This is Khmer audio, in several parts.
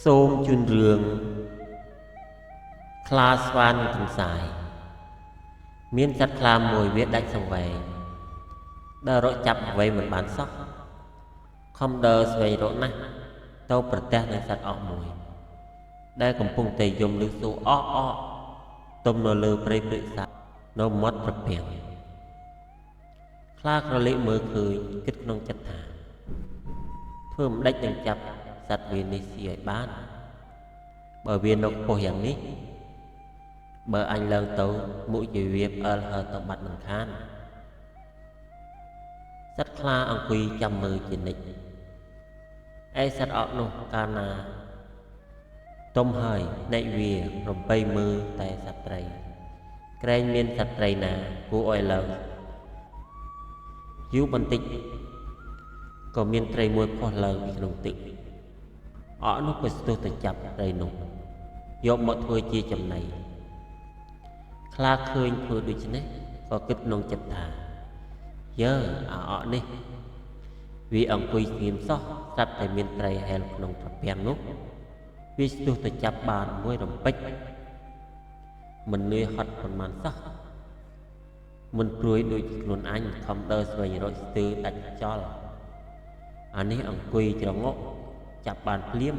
សូមជូនរឿងខ្លាស្វាននិងទន្សាយមានសត្វខ្លាមួយវាដាច់សង្វេងដើររកចាប់អ្វីមិនបានសោះខំដើរស្វែងរកណាស់ទៅប្រទះនឹងសត្វអស់មួយដែលកំពុងតែយំឮសូរអកអកទំនៅលើព្រៃព្រឹក្សានៅមាត់ត្រពាំងខ្លាក្រឡេកមើលឃើញគិតក្នុងចិត្តថាធ្វើមិនដេចនឹងចាប់សត្វវានេះស៊ីឲ្យបានបើវានៅខ្ពស់យ៉ាងនេះបើអញឡើងទៅមុខជាវាផ្អើលហើទៅបាត់មិនខានសត្វខ្លាអង្គុយចាំមើលជានិច្ចឯសត្វអកនោះកាលណាទុំហើយភ្នែកវារំបីមើលតែសត្វត្រីក្រែងមានសត្វត្រីណាគួរឲ្យឡើងយូរបន្តិចក៏មានត្រីមួយផុសឡើងពីក្នុងទឹកអកនោះក៏ស្ទុះទៅចាប់ត្រីនោះយកមកធ្វើជាចំណីខ្លាឃើញធ្វើដូច្នេះក៏គិតក្នុងចិត្តថាយើអាអកនេះវាអង្គុយស្ងៀមសោះស្រាប់តែមានត្រីហែលក្នុងត្រពាំងនោះវាស្ទុះទៅចាប់បានមួយរំពេចមិននឿយហត់ប៉ុន្មានសោះមិនព្រួយដូចខ្លួនអញខំដើរស្វែងរកស្ទើរដាច់ខ្យល់អានេះអង្គុយច្រងក់ចាប់បានភ្លាម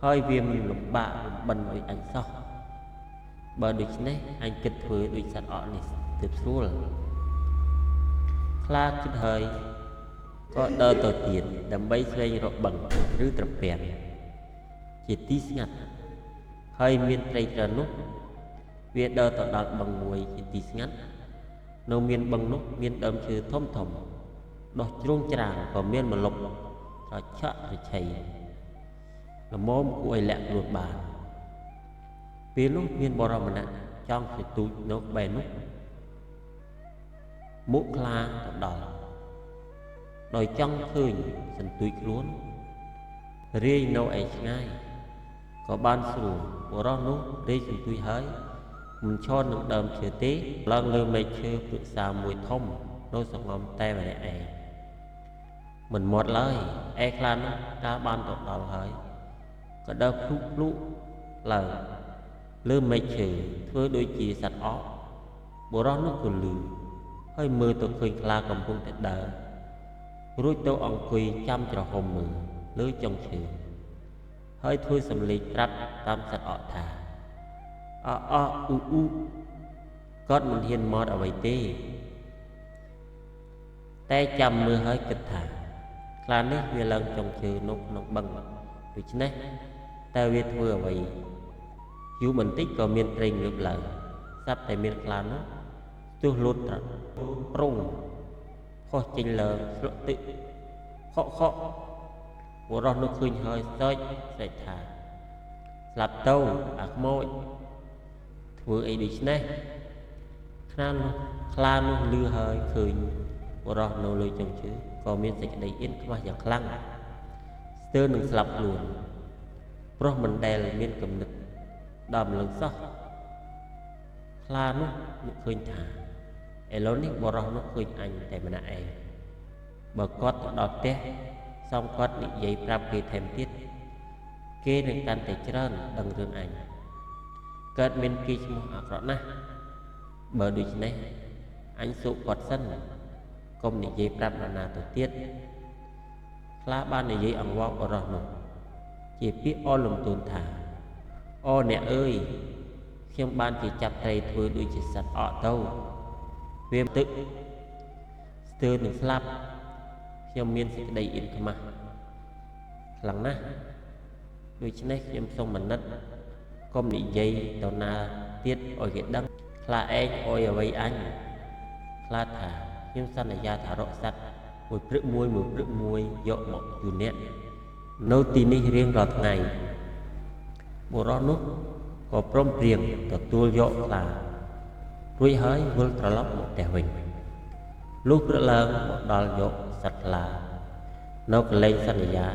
ហើយវាមិនលំបាកលំបិនដូចអញសោះបើដូច្នេះអញគិតធ្វើដូចសត្វអកនេះទើបស្រួលខ្លាគិតហើយក៏ដើរទៅទៀតដើម្បីស្វែងរកបឹងឬត្រពាំងជាទីស្ងាត់ហើយមានត្រីច្រើននោះវាដើរទៅដល់បឹងមួយជាទីស្ងាត់នៅមានបឹងនោះមានដើមឈើធំធំដុះជ្រុងច្រាងក៏មានម្លប់ត្រឆក់ត្រឆៃល្មមគួរឲ្យលាក់ខ្លួនបានពេលនោះមានបរិមណៈចង់ទៅទូចនៅក្បែរនោះមុខខ្លាទៅដល់ដោយចង់ឃើញសន្ទូចខ្លួនរាយនៅឯឆ្ងាយក៏បានស្រួលបរិសនោះរាយសន្ទូចហើយមិនឈរនឹងដើមឈើទេឡើងលើមែកឈើព្រឹក្សាមួយធំនៅសងំតែម្នាក់ឯងមិនមាត់ឡើយឯខ្លានោះកាលបានទៅដល់ហើយក៏ដើរភ្លុកភ្លុកឡើងលើមែកឈើធ្វើដូចជាសត្វអកបុរសនោះក៏លឺហើយមើលទៅឃើញខ្លាកំពុងតែដើររួចទៅអង្គុយចាំច្រហុំមើលលើចុងឈើហើយធ្វើសំឡេងប្រាប់តាមសត្វអកថាអអអ៊ូអ៊ូគាត់មិនហ៊ានមត់អ្វីទេតែចាំមើលហើយគិតថាខ្លានេះវាឡើងចុងឈើនៅក្នុងបឹងដូច្នេះតើវាធ្វើអ្វីយូរបន្តិចក៏មានត្រីងើបឡើងស្រាប់តែមានខ្លានោះស្ទុះលូតត្រប្រុងផុសចេញឡើងស្លក់ទឹកខកខកបុរសនោះឃើញហើយសើចស្រែកថាស្លាប់ទៅអាខ្មោចធ្វើអីដូច្នេះខ្លានោះលឺហើយឃើញបុរសនៅលើចុងឈើក៏មានសេចក្តីអៀនខ្មាស់យ៉ាងខ្លាំងស្ទើរនឹងស្លាប់ខ្លួនព្រោះមិនដែលមានគំនិតដល់ម្លឹងសោះខ្លានោះនឹកឃើញថាឥឡូវនេះបុរសនោះឃើញអញតែម្នាក់ឯងបើគាត់ទៅដល់ផ្ទះសំគាត់និយាយប្រាប់គេថែមទៀតគេនឹងកាន់តែច្រើនដឹងរឿងអញកើតមានគេឈ្មោះអាក្រក់ណាស់បើដូច្នេះអញសុគាត់សិនកុំនិយាយប្រាប់នរណាទៅទៀតខ្លាបាននិយាយអង្វរបុរសនោះជាពាក្យអរលំទោនថាអូអ្នកអើយខ្ញុំបានជាចាប់ត្រីធ្វើដូចជាសត្វអកទៅវាទឹកស្ទើរនឹងស្លាប់ខ្ញុំមានសេចក្តីអៀនខ្មាស់ខ្លាំងណាស់ដូច្នេះខ្ញុំសូមអាណិតកុំនិយាយទៅណាទៀតឲ្យគេដឹងខ្លាឯងអុយអ្វីអញខ្លាថាខ្ញុំសន្យាថារកសត្វមួយព្រឹកមួយមួយព្រឹកមួយយកមកជូនអ្នកនៅទីនេះរៀងរាល់ថ្ងៃបុរសនោះក៏ព្រមព្រៀងទទួលយកខ្លារួចហើយវិលត្រឡប់មកផ្ទះវិញលុះព្រឹកឡើងមកដល់យកសត្វខ្លានៅកន្លែងសន្យា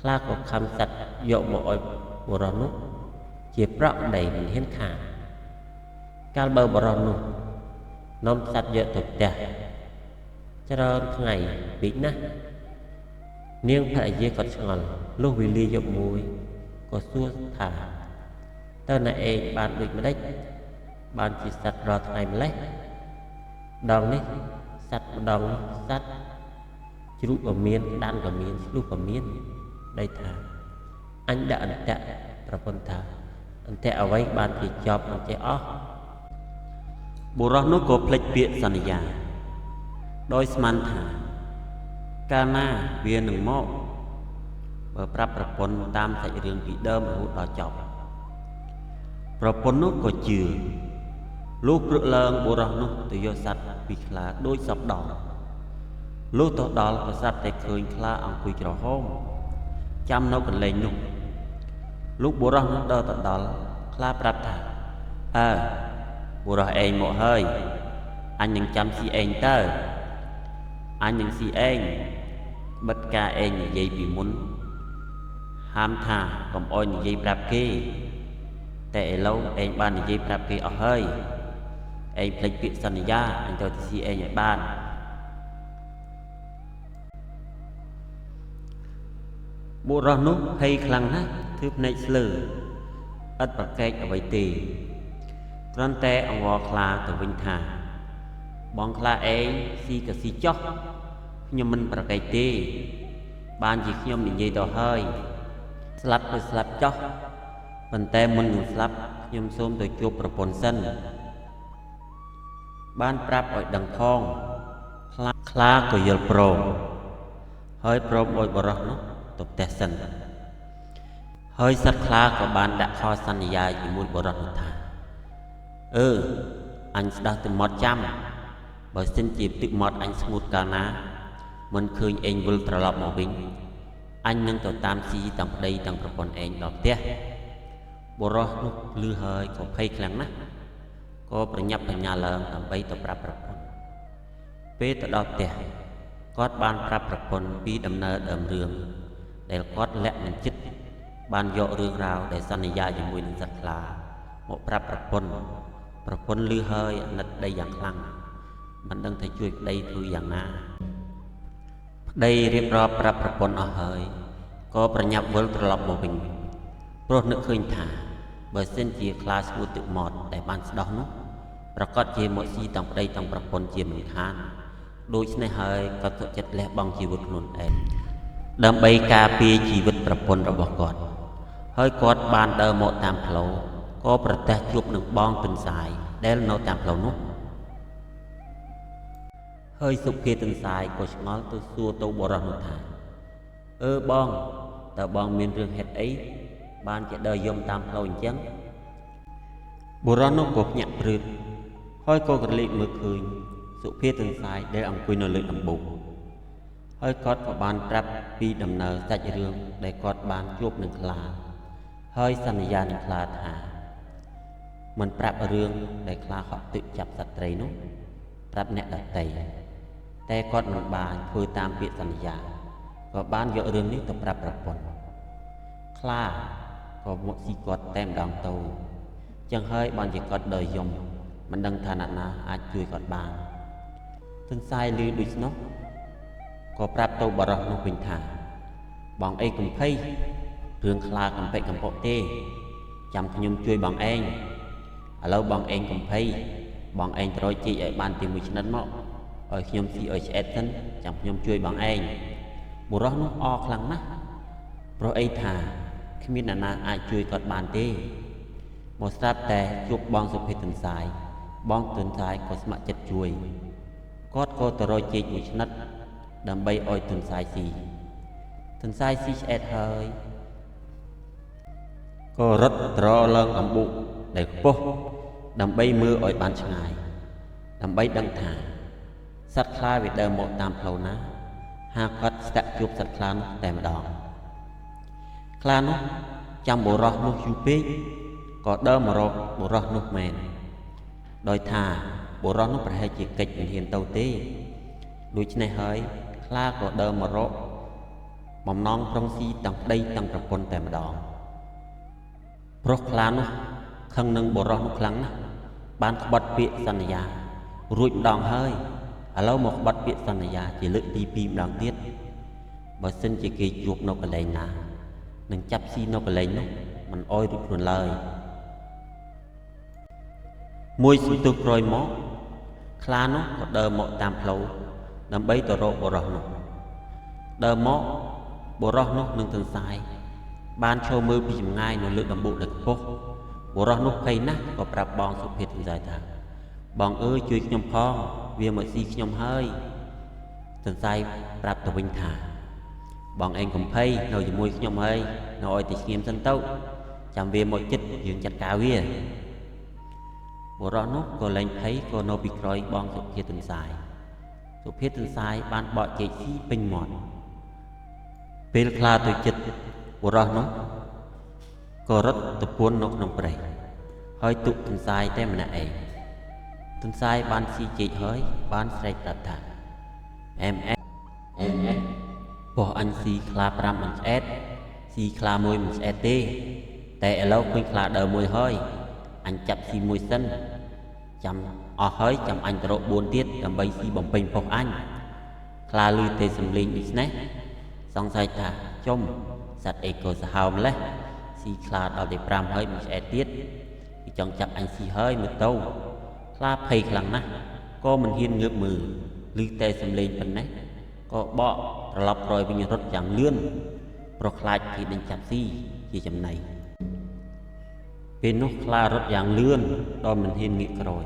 ខ្លាក៏ខំសត្វយកមកឲ្យបុរសនោះជាប្រក់ដីមិនហ៊ានខានកាលបើបុរសនោះនាំសត្វយកទៅផ្ទះច្រើនថ្ងៃពេកណាស់នាងភរិយាក៏ឆ្ងល់ លុះវេលាយប់មួយក៏សួរថាតើអ្នកឯងបានដូចម្ដេចបានជាសត្វរាល់ថ្ងៃម្លេះដងនេះសត្វម្ដងសត្វជ្រូកក៏មានដានក៏មានឆ្លុះក៏មានប្តីថាអញដាក់អន្ទាក់ប្រពន្ធថាអន្ទាក់អ្វីបានជាចប់មិនចេះអស់បុរសនោះក៏ភ្លេចពាក្យសន្យាដោយស្មានថាកាលណាវានឹងមកបើប្រាប់ប្រពន្ធតាមសាច់រឿងពីដើមរហូតដល់ចប់ប្រពន្ធនោះក៏ជឿលុះព្រឹកឡើងបុរសនោះទៅយកសត្វពីខ្លាដូចសពដងលុះទៅដល់ក៏ស្រាប់តែឃើញខ្លាអង្គុយក្រហមចាំនៅកន្លែងនោះលោកបុរសនោះដើរទៅដល់ខ្លាប្រាប់ថាអើបុរសឯងមកហើយអញនឹងចាំស៊ីឯងតើអញនឹងស៊ីឯងបិទការឯងនិយាយពីមុនហាមថាកុំអោយនិយាយប្រាប់គេតែឥឡូវឯងបាននិយាយប្រាប់គេអស់ហើយឯងភ្លេចពាក្យសន្យាអញត្រូវទៅស៊ីឯងឲ្យបានបុរសនោះភ័យខ្លាំងណាស់ធ្វើភ្នែកស្លឺឥតប្រកែកអ្វីទេគ្រាន់តែអង្វរខ្លាទៅវិញថាបងខ្លាឯងស៊ីក៏ស៊ីចោះខ្ញុំមិនប្រកែកទេបានជាខ្ញុំនិយាយទៅហើយស្លាប់ក៏ស្លាប់ចោះប៉ុន្តែមុននឹងស្លាប់ខ្ញុំសូមទៅជួបប្រពន្ធសិនបានប្រាប់ឲ្យដឹងផងខ្លាក៏យល់ព្រមហើយព្រមឲ្យបុរសនោះទៅផ្ទះសិនហើយសត្វខ្លាក៏បានដាក់ខសន្យាជាមួយបុរសនោះថាអឺអញស្ដោះទឹកមាត់ចាំបើសិនជាទឹកមាត់អញស្ងួតកាលណាមិនឃើញឯងវិលត្រឡប់មកវិញអញនឹងទៅតាមស៊ីទាំងប្តីទាំងប្រពន្ធឯងដល់ផ្ទះបុរសនោះឮហើយក៏ភ័យខ្លាំងណាស់ក៏ប្រញាប់ប្រញាល់ឡើងដើម្បីទៅប្រាប់ប្រពន្ធពេលទៅដល់ផ្ទះគាត់បានប្រាប់ប្រពន្ធពីដំណើរដើមរឿងដែលគាត់លាក់មិនចិត្តបានយករឿងរ៉ាវដែលសន្យាជាមួយនឹងសត្វខ្លាមកប្រាប់ប្រពន្ធប្រពន្ធឮហើយអាណិតប្តីយ៉ាងខ្លាំងមិនដឹងថាជួយប្តីធ្វើយ៉ាងណាប្តីរៀបរាប់ប្រាប់ប្រពន្ធអស់ហើយក៏ប្រញាប់វិលត្រឡប់មកវិញព្រោះនឹកឃើញថាបើសិនជាខ្លាស្ងួតទឹកមាត់ដែលបានស្ដោះនោះប្រកាសជាមកស៊ីទាំងប្តីទាំងប្រពន្ធជាមិនខានដូច្នេះហើយក៏សុខចិត្តលះបង់ជីវិតខ្លួនឯងដើម្បីការពារជីវិតប្រពន្ធរបស់គាត់ហើយគាត់បានដើរមកតាមផ្លូវក៏ប្រទះជួបនឹងបងទន្សាយដែលនៅតាមផ្លូវនោះហើយសុភាទន្សាយក៏ឆ្ងល់ទៅសួរទៅបុរសនោះថាអឺបងតើបងមានរឿងហេតុអីបានជាដើរយំតាមផ្លូវអញ្ចឹងបុរសនោះក៏ភ្ញាក់ព្រឺតហើយក៏ក្រឡេកមើលឃើញសុភាទន្សាយដែលអង្គុយនៅលើដំបូកហើយគាត់ក៏បានប្រាប់ពីដំណើរសាច់រឿងដែលគាត់បានជួបនឹងខ្លាហើយសន្យានឹងខ្លាថាមិនប្រាប់រឿងដែលខ្លាហក់ទឹកចាប់សត្វត្រីនោះប្រាប់អ្នកដទៃតែគាត់មិនបានធ្វើតាមពាក្យសន្យាក៏បានយករឿងនេះទៅប្រាប់ប្រពន្ធខ្លាក៏មកស៊ីគាត់តែម្ដងទៅចឹងហើយបានជាគាត់ដើរយំមិនដឹងថាអ្នកណាអាចជួយគាត់បានទន្សាយឮដូច្នោះក៏ប្រាប់ទៅបរិសនោះវិញថាបងអីកំភៃរឿងខ្លាកំពេចកំពកទេចាំខ្ញុំជួយបងឯងឥឡូវបងឯងកំភៃបងឯងត្រូវជីកឲ្យបានទីមួយឆ្និតមកឲ្យខ្ញុំស៊ីឲ្យឆ្អែតសិនចាំខ្ញុំជួយបងឯងបុរសនោះអខ្លាំងណាស់ព្រោះអីថាគ្មានអ្នកណាអាចជួយគាត់បានទេមកស្រាប់តែជួបបងសុភេទន្សាយបងទន្សាយក៏ស្ម័គ្រចិត្តជួយគាត់ក៏ទៅរកជីកមួយឆ្និតដើម្បីឲ្យទន្សាយស៊ីទន្សាយស៊ីឆ្អែតហើយក៏រត់ត្រឡើងអំបុកដែលខ្ពស់ដើម្បីមើលឲ្យបានឆ្ងាយដើម្បីដឹងថាសត្វខ្លាវាដើរមកតាមផ្លូវណាហាគាត់ស្ទាក់ជួបសត្វខ្លានោះតែម្ដងខ្លានោះចាំបុរសនោះយូរពេកក៏ដើរមករកបុរសនោះមែនដោយថាបុរសនោះប្រហែលជាកិច្ចមិនហ៊ានទៅទេដូច្នេះហើយខ្លាក៏ដើរមករកបំណងប្រុងស៊ីទាំងប្តីទាំងប្រពន្ធតែម្ដងព្រោះខ្លានោះខឹងនឹងបុរសនោះខ្លាំងណាស់បានក្បត់ពាក្យសន្យារួចម្ដងហើយឥឡូវមកក្បត់ពាក្យសន្យាជាលើកទី2ម្ដងទៀតបើសិនជាគេជួបនៅកន្លែងណា នឹងចាប់ស៊ីនៅកន្លែងនោះមិនអោយរួចខ្លួនឡើយមួយសន្ទុះក្រោយមកខ្លានោះក៏ដើរមកតាមផ្លូវដើម្បីទៅរកបុរសនោះដើរមកបុរសនោះនឹងទន្សាយបានឈរមើលពីចម្ងាយនៅលើដំបូកដ៏ខ្ពស់បុរសនោះភ័យណាស់ក៏ប្រាប់បងសុភាទន្សាយថាបងអើយជួយខ្ញុំផងវាមកស៊ីខ្ញុំហើយទន្សាយប្រាប់ទៅវិញថាបងឯងកុំភ័យនៅជាមួយខ្ញុំហើយនៅឲ្យតែស្ងៀមសិនទៅចាំវាមកចិត្តយើងចាត់ការវាបុរសនោះក៏លែងភ័យក៏នៅពីក្រោយបងសុភាទន្សាយសុភាទន្សាយបានបកចេកស៊ីពេញមាត់ពេលខ្លាទៅចិត្តបុរសនោះក៏រត់ទៅពួននៅក្នុងព្រៃហើយទុកទន្សាយតែម្នាក់ឯងទន្សាយបានស៊ីចេកហើយបានស្រែកប្រាប់ថាអែមអែមអែមអែមពោះអញស៊ីខ្លា5មិនឆ្អែតស៊ីខ្លាមួយមិនឆ្អែតទេតែឥឡូវឃើញខ្លាដើមមួយហើយអញចាប់ស៊ីមួយសិនចាំអស់ហើយចាំអញទៅរក4ទៀតដើម្បីស៊ីបំពេញពោះអញខ្លាលឺទេសំលេងដូច្នេះសង្ស័យថាចំសត្វអីក៏សាហាវម្លេះស៊ីខ្លាដល់ទី5ហើយមិនឆ្អែតទៀតគេចង់ចាប់អញស៊ីហើយមើលទៅខ្លាភ័យខ្លាំងណាស់ក៏មិនហ៊ានងើបមើលឮតែសំលេងប៉ុណ្ណេះក៏បកត្រឡប់ក្រោយវិញរត់យ៉ាងលឿនព្រោះខ្លាចគេដេញចាប់ស៊ីជាចំណៃពេលនោះខ្លារត់យ៉ាងលឿនដល់មិនហ៊ានងាកក្រោយ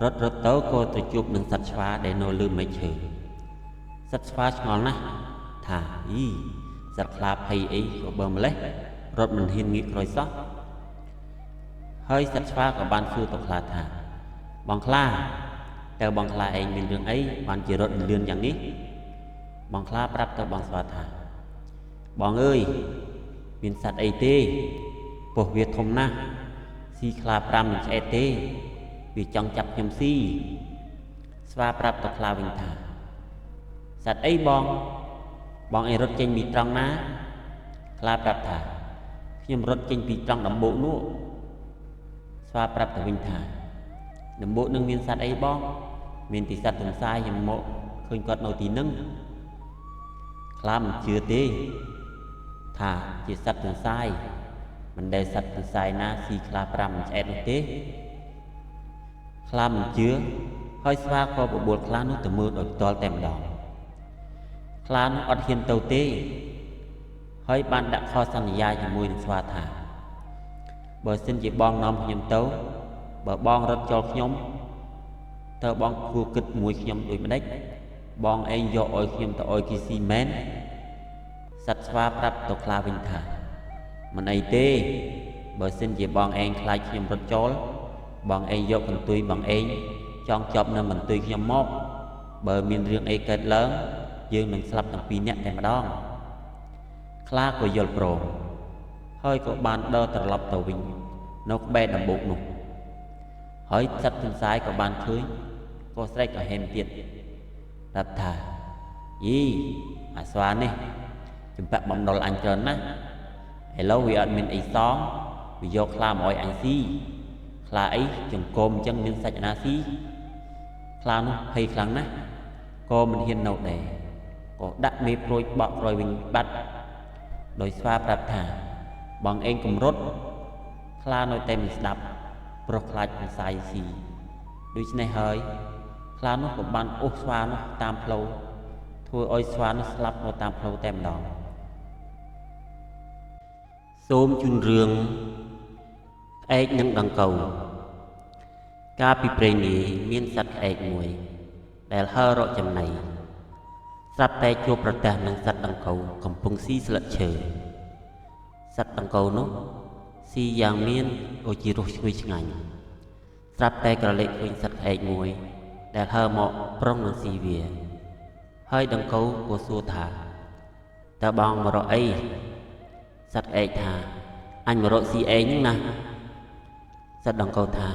រត់ទៅក៏ទៅជួបនឹងសត្វឆ្វាដែលនៅលើមែកឈើសត្វឆ្វាឆ្ងល់ណាស់ថាអីសត្វខ្លាភ័យអីក៏បើម្លេះរត់មិនហ៊ានងាកក្រោយសោះហើយសត្វឆ្វាក៏បានសួរទៅខ្លាថាបងខ្លាតើបងខ្លាឯងមានរឿងអីបានជារត់លឿនយ៉ាងនេះបងខ្លាប្រាប់ទៅបងស្វាថាបងអើយមានសត្វអីទេពោះវាធំណាស់ស៊ីខ្លា5មិនឆ្អែតទេវាចង់ចាប់ខ្ញុំស៊ីស្វាប្រាប់ទៅខ្លាវិញថាសត្វអីបងបងឯងរត់ចេញពីត្រង់ណាខ្លាប្រាប់ថាខ្ញុំរត់ចេញពីត្រង់ដំបូកនោះស្វាប្រាប់ទៅវិញថាដំបូកនឹងមានសត្វអីបងមានទីសត្វទន្សាយខ្ញុំមកឃើញគាត់នៅទីនឹងខ្លាមិនជឿទេថាជាសត្វទន្សាយមិនដែលសត្វទន្សាយណាស៊ីខ្លា5មិនឆ្អែតនោះទេខ្លាមិនជឿហើយស្វាក៏បបួលខ្លានោះទៅមើលដោយផ្ទាល់តែម្ដងខ្លានោះអត់ហ៊ានទៅទេហើយបានដាក់ខសន្យាជាមួយនឹងស្វាថាបើសិនជាបងនាំខ្ញុំទៅបើបងរត់ចូលខ្ញុំតើបងគួរគិតមួយខ្ញុំដូចម្ដេចបងឯងយកឲ្យខ្ញុំទៅឲ្យគេស៊ីមែនសត្វស្វាប្រាប់ទៅខ្លាវិញថាមិនអីទេបើសិនជាបងឯងខ្លាចខ្ញុំរត់ចូលបងឯងយកកន្ទុយបងឯងចង់ជាប់នឹងកន្ទុយខ្ញុំមកបើមានរឿងអីកើតឡើងយើងនឹងស្លាប់ទាំងពីរនាក់តែម្ដងខ្លាក៏យល់ព្រមហើយក៏បានដើរត្រឡប់ទៅវិញនៅក្បែរដំបូកនោះហើយសត្វទន្សាយក៏បានឃើញក៏ស្រែកឲ្យហែមទៀតប្រាប់ថាយីអាស្វានេះចម្ពាក់បំណុលអញច្រើនណាស់ឥឡូវវាអត់មានអីសងវាយកខ្លាមកឲ្យអញស៊ីខ្លាអីចង្គមអញ្ចឹងមានសាច់ណាស៊ីខ្លានោះភ័យខ្លាំងណាស់ក៏មិនហ៊ាននៅដែរក៏ដាក់មេព្រួយបកក្រោយវិញបាត់ដោយស្វាប្រាប់ថាបងឯងកុំរត់ខ្លានៅតែមិនស្ដាប់ព្រោះខ្លាចទន្សាយស៊ីដូច្នេះហើយខ្លានោះក៏បានអូសស្វានោះតាមផ្លូវធ្វើឲ្យស្វានោះស្លាប់នៅតាមផ្លូវតែម្ដងសូមជូនរឿងក្អែកនិងដង្កូវកាលពីព្រេងនាយមានសត្វក្អែកមួយដែលហើររកចំណីស្រាប់តែជួបប្រទះនឹងសត្វដង្កូវកំពុងស៊ីស្លឹកឈើសត្វដង្កូវនោះស៊ីយ៉ាងមានឱជារសឈ្ងុយឆ្ងាញ់ស្រាប់តែក្រឡេកឃើញសត្វក្អែកមួយដែលហើរមកប្រុងនឹងស៊ីវាហើយដង្កូវក៏សួរថាតើបងមករកអីសត្វក្អែកថាអញមករកស៊ីឯងហ្នឹងណាសត្វដង្កូវថា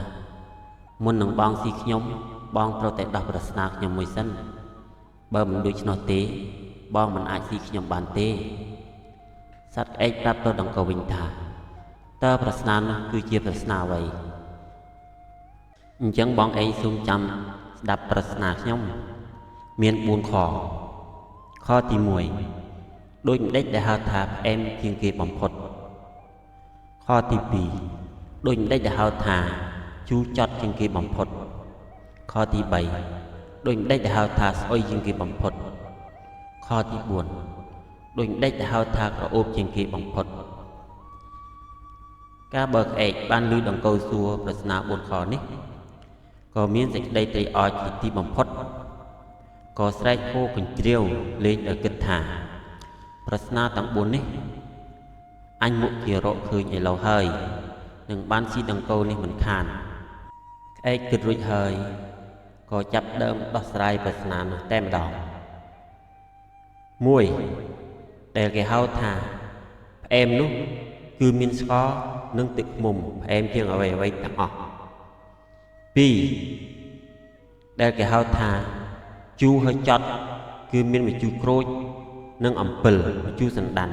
មុននឹងបងស៊ីខ្ញុំបងត្រូវតែដោះប្រស្នាខ្ញុំមួយសិនបើមិនដូច្នោះទេបងមិនអាចស៊ីខ្ញុំបានទេសត្វក្អែកប្រាប់ទៅដង្កូវវិញថាតើប្រស្នានោះគឺជាប្រស្នាអ្វីអញ្ចឹងបងឯងសូមចាំស្ដាប់ប្រស្នាខ្ញុំមាន4ខខទី1 ដូចម្ដេចដែលហៅថាផ្អែមជាងគេបំផុតខទី2ដូចម្ដេចដែលហៅថាជូរចត់ជាងគេបំផុតខទី3ដូចម្ដេចដែលហៅថាស្អុយជាងគេបំផុតខទី4ដូចម្ដេចដែលហៅថាក្រអូបជាងគេបំផុតការបើក្អែកបានឮដង្កូវសួរប្រស្នា4ខនេះក៏មានសេចក្តីត្រេកអរជាទីបំផុតក៏ស្រែកហូរកញ្ជ្រៀវលេងដោយគិតថាប្រស្នាទាំង4នេះអញមុខជារកឃើញឥឡូវហើយនឹងបានស៊ីដង្កូវនេះមិនខានក្អែកគិតរួចហើយក៏ចាប់ដើមដោះស្រាយប្រស្នានោះតែម្ដង1ដែលគេហៅថាផ្អែមនោះគឺមានស្ករនិងទឹកឃ្មុំផ្អែមជាងអ្វីៗទាំងអស់2ដែលគេហៅថាជូរហើយចត់គឺមានម្ជូរក្រូចនិងអំពិលម្ជូរសណ្ដាន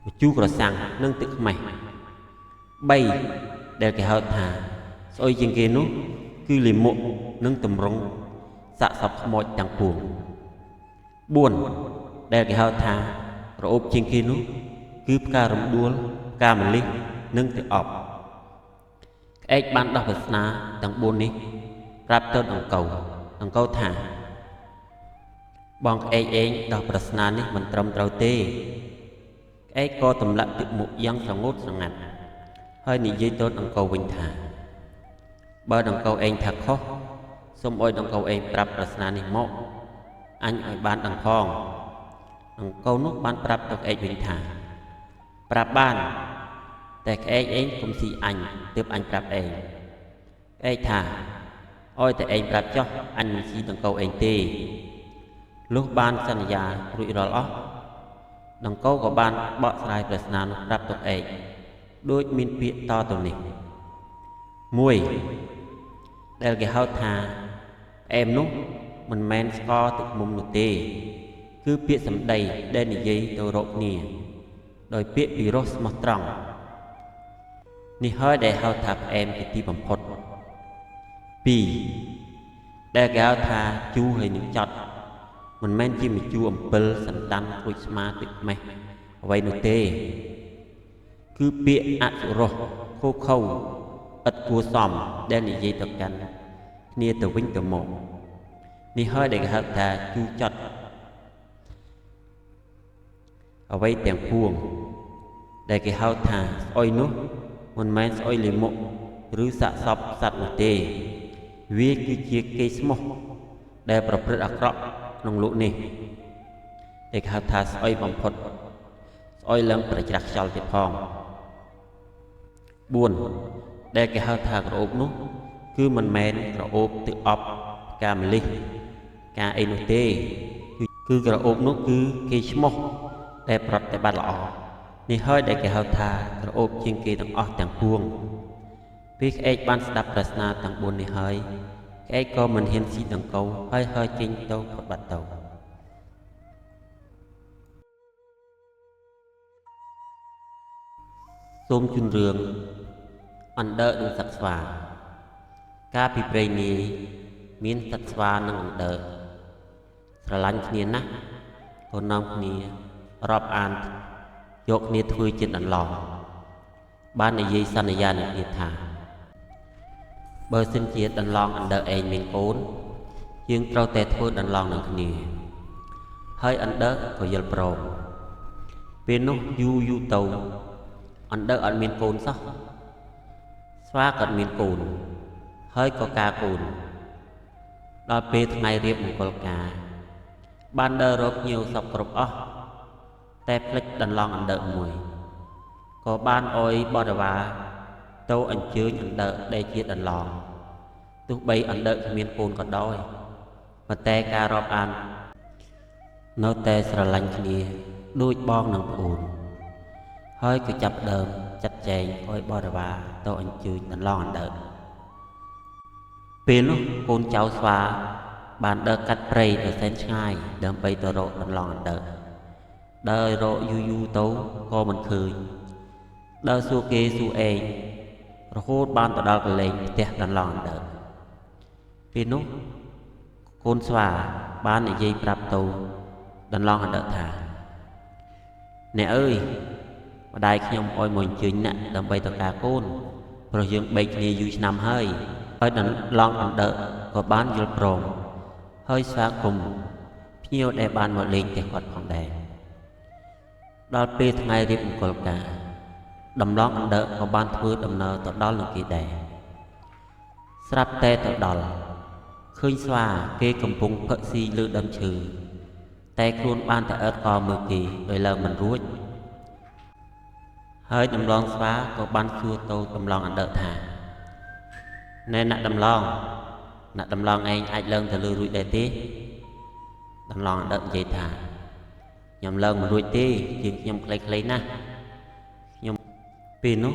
ម្ជូរក្រសាំងនិងទឹកខ្មេះ3ដែលគេហៅថាស្អុយជាងគេនោះគឺលាមកនិងតម្រង់សាកសពខ្មោចទាំងពួង4ដែលគេហៅថាក្រអូបជាងគេនោះគឺផ្ការំដួលផ្កាម្លិះនិងទឹកអប់ក្អែកបានដោះប្រស្នាទាំង4នេះប្រាប់ទៅដង្កូវដង្កូវថាបងក្អែកឯងដោះប្រស្នានេះមិនត្រឹមត្រូវទេក្អែកក៏ទម្លាក់ទឹកមុខយ៉ាងស្រងូតស្រងាត់ហើយនិយាយទៅដង្កូវវិញថាបើដង្កូវឯងថាខុសសូមឲ្យដង្កូវឯងប្រាប់ប្រស្នានេះមកអញឲ្យបានដឹងផងដង្កូវនោះបានប្រាប់ទៅក្អែកវិញថាប្រាប់បានតែក្អែកឯងកុំស៊ីអញទើបអញប្រាប់ឯងក្អែកថាឲ្យតែឯងប្រាប់ចុះអញមិនស៊ីដង្កូវឯងទេលុះបានសន្យារួចរាល់អស់ដង្កូវក៏បានបកស្រាយប្រស្នានោះប្រាប់ទៅក្អែកដូចមានពាក្យតទៅនេះ1ដែលគេហៅថាផ្អែមនោះមិនមែនស្ករទឹកមុំនោះទេគឺពាក្យសម្ដីដែលនិយាយទៅរកគ្នាដោយពាក្យពីរោះស្មោះត្រង់នេះហើយដែលហៅថាផ្អែមជាទីបំផុត2ដែលគេហៅថាជូរហើយនឹងចត់មិនមែនជាម្ជូរអំពិលសណ្ដានក្រូចស្មាទឹកម៉េះអ្វីនោះទេគឺពាក្យអសុរោះខូខូឥតគួរសមដែលនិយាយទៅកាន់គ្នាទៅវិញទៅមកនេះហើយដែលគេហៅថាជូរចត់អ្វីទាំងពួងដែលគេហៅថាស្អុយនោះមិនមែនស្អុយលាមកឬសាកសពសត្វនោះទេវាគឺជាកេរស្មោះដែលប្រព្រឹត្តអាក្រក់ក្នុងលោកនេះដែលគេហៅថាស្អុយបំផុតស្អុយឡើងប្រច្រាស់ខ្យល់ទៀតផង4ដែលគេហៅថាក្រអូបនោះគឺមិនមែនក្រអូបទឹកអប់ផ្កាម្លិះការអីនោះទេគឺក្រអូបនោះគឺគេឈ្មោះដែលប្រតិបត្តិល្អនេះហើយដែលគេហៅថាក្រអូបជាងគេទាំងអស់ទាំងពួងពេលក្អែកបានស្ដាប់ប្រស្នាទាំង4នេះហើយក្អែកក៏មិនហ៊ានស៊ីដង្កូវហើយហើយចេញទៅផុតបាត់ទៅសូមជូនរឿងអណ្ដើកនិងសត្វស្វាកាលពីព្រេងនាយមានសត្វស្វានិងអណ្ដើកស្រឡាញ់គ្នាណាស់ក៏នាំគ្នារាប់អានយកគ្នាធ្វើជាដន្លងបាននិយាយសន្យានឹងគ្នាថាបើសិនជាដន្លងអណ្ដើកឯងមានកូនយើងត្រូវតែធ្វើដន្លងនឹងគ្នាហើយអណ្ដើកក៏យល់ព្រមពេលនោះយូរយូរទៅអណ្ដើកអត់មានកូនសោះស្វាក៏មានកូនហើយក៏ការកូនដល់ពេលថ្ងៃរៀបមង្គលការបានដើររកញៀវសពគ្រប់អស់តែភ្លេចដន្លងអណ្ដើកមួយក៏បានអោយបរិវារទៅអញ្ជើញអណ្ដើកដែលជាដន្លងទោះបីអណ្ដើកគ្មានកូនក៏ដោយប៉ុន្តែការរាប់អាននៅតែស្រឡាញ់គ្នាដូចបងនិងប្អូនហើយក៏ចាប់ដើមចាត់ចែងឲ្យបរិវារទៅអញ្ជើញដន្លងអណ្ដើកពេលនោះកូនចៅស្វាបានដើរកាត់ព្រៃដ៏សែនឆ្ងាយដើម្បីទៅរកដន្លងអណ្ដើកដើររកយូរយូរទៅក៏មិនឃើញដើរសួរគេសួរឯងរហូតបានទៅដល់កន្លែងផ្ទះដន្លងអណ្ដើកពេលនោះកូនស្វាបាននិយាយប្រាប់ទៅដន្លងអណ្ដើកថា អ្នកអើយម្ដាយខ្ញុំអោយមកអញ្ជើញអ្នកដើម្បីទៅការកូនព្រោះយើងបែកគ្នាយូរឆ្នាំហើយហើយដន្លងអណ្ដើកក៏បានយល់ព្រមហើយស្វាគមន៍ភ្ញៀវដែលបានមកលេងផ្ទះគាត់ផងដែរដល់ពេលថ្ងៃរៀបមង្គលការដំឡងអណ្ដើកក៏បានធ្វើដំណើរទៅដល់នឹងគេដែរស្រាប់តែទៅដល់ឃើញស្វាគេកំពុងផឹកស៊ីលើដើមឈើតែខ្លួនបានតែអើតកមើលគេដោយឡើងមិនរួចហើយដំឡងស្វាក៏បានសួរទៅដំឡងអណ្ដើកថាណែអ្នកដំឡងអ្នកដំឡងឯងអាចឡើងទៅលើរួចដែរទេដំឡងអណ្ដើកនិយាយថាខ្ញុំឡើងមិនរួចទេជាងខ្ញុំខ្លីៗណាស់ខ្ញុំពេលនោះ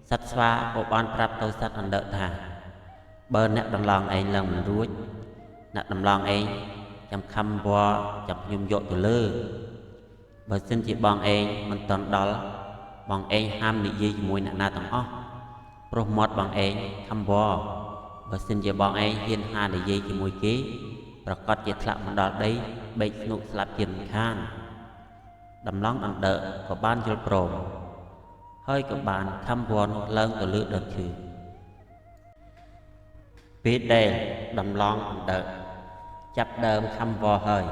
សត្វស្វាក៏បានប្រាប់ទៅសត្វអណ្ដើកថាបើអ្នកដំឡងឯងឡើងមិនរួចអ្នកដំឡងឯងចាំខំវល់ចាំខ្ញុំយកទៅលើបើសិនជាបងឯងមិនតន់ដល់បងឯងហាមនិយាយជាមួយអ្នកណាទាំងអស់ព្រោះមាត់បងឯងខំវល់បើសិនជាបងឯងហ៊ានហានិយាយជាមួយគេប្រកាសជាធ្លាក់មិនដល់ដីបែកស្នុកស្លាប់ជាមិនខានដំឡងអណ្ដើកក៏បានយល់ព្រមហើយក៏បានខំវល់ឡើងទៅលើដើមឈើពេលដែលដំឡងអណ្ដើកចាប់ដើមខំវល់ហើយ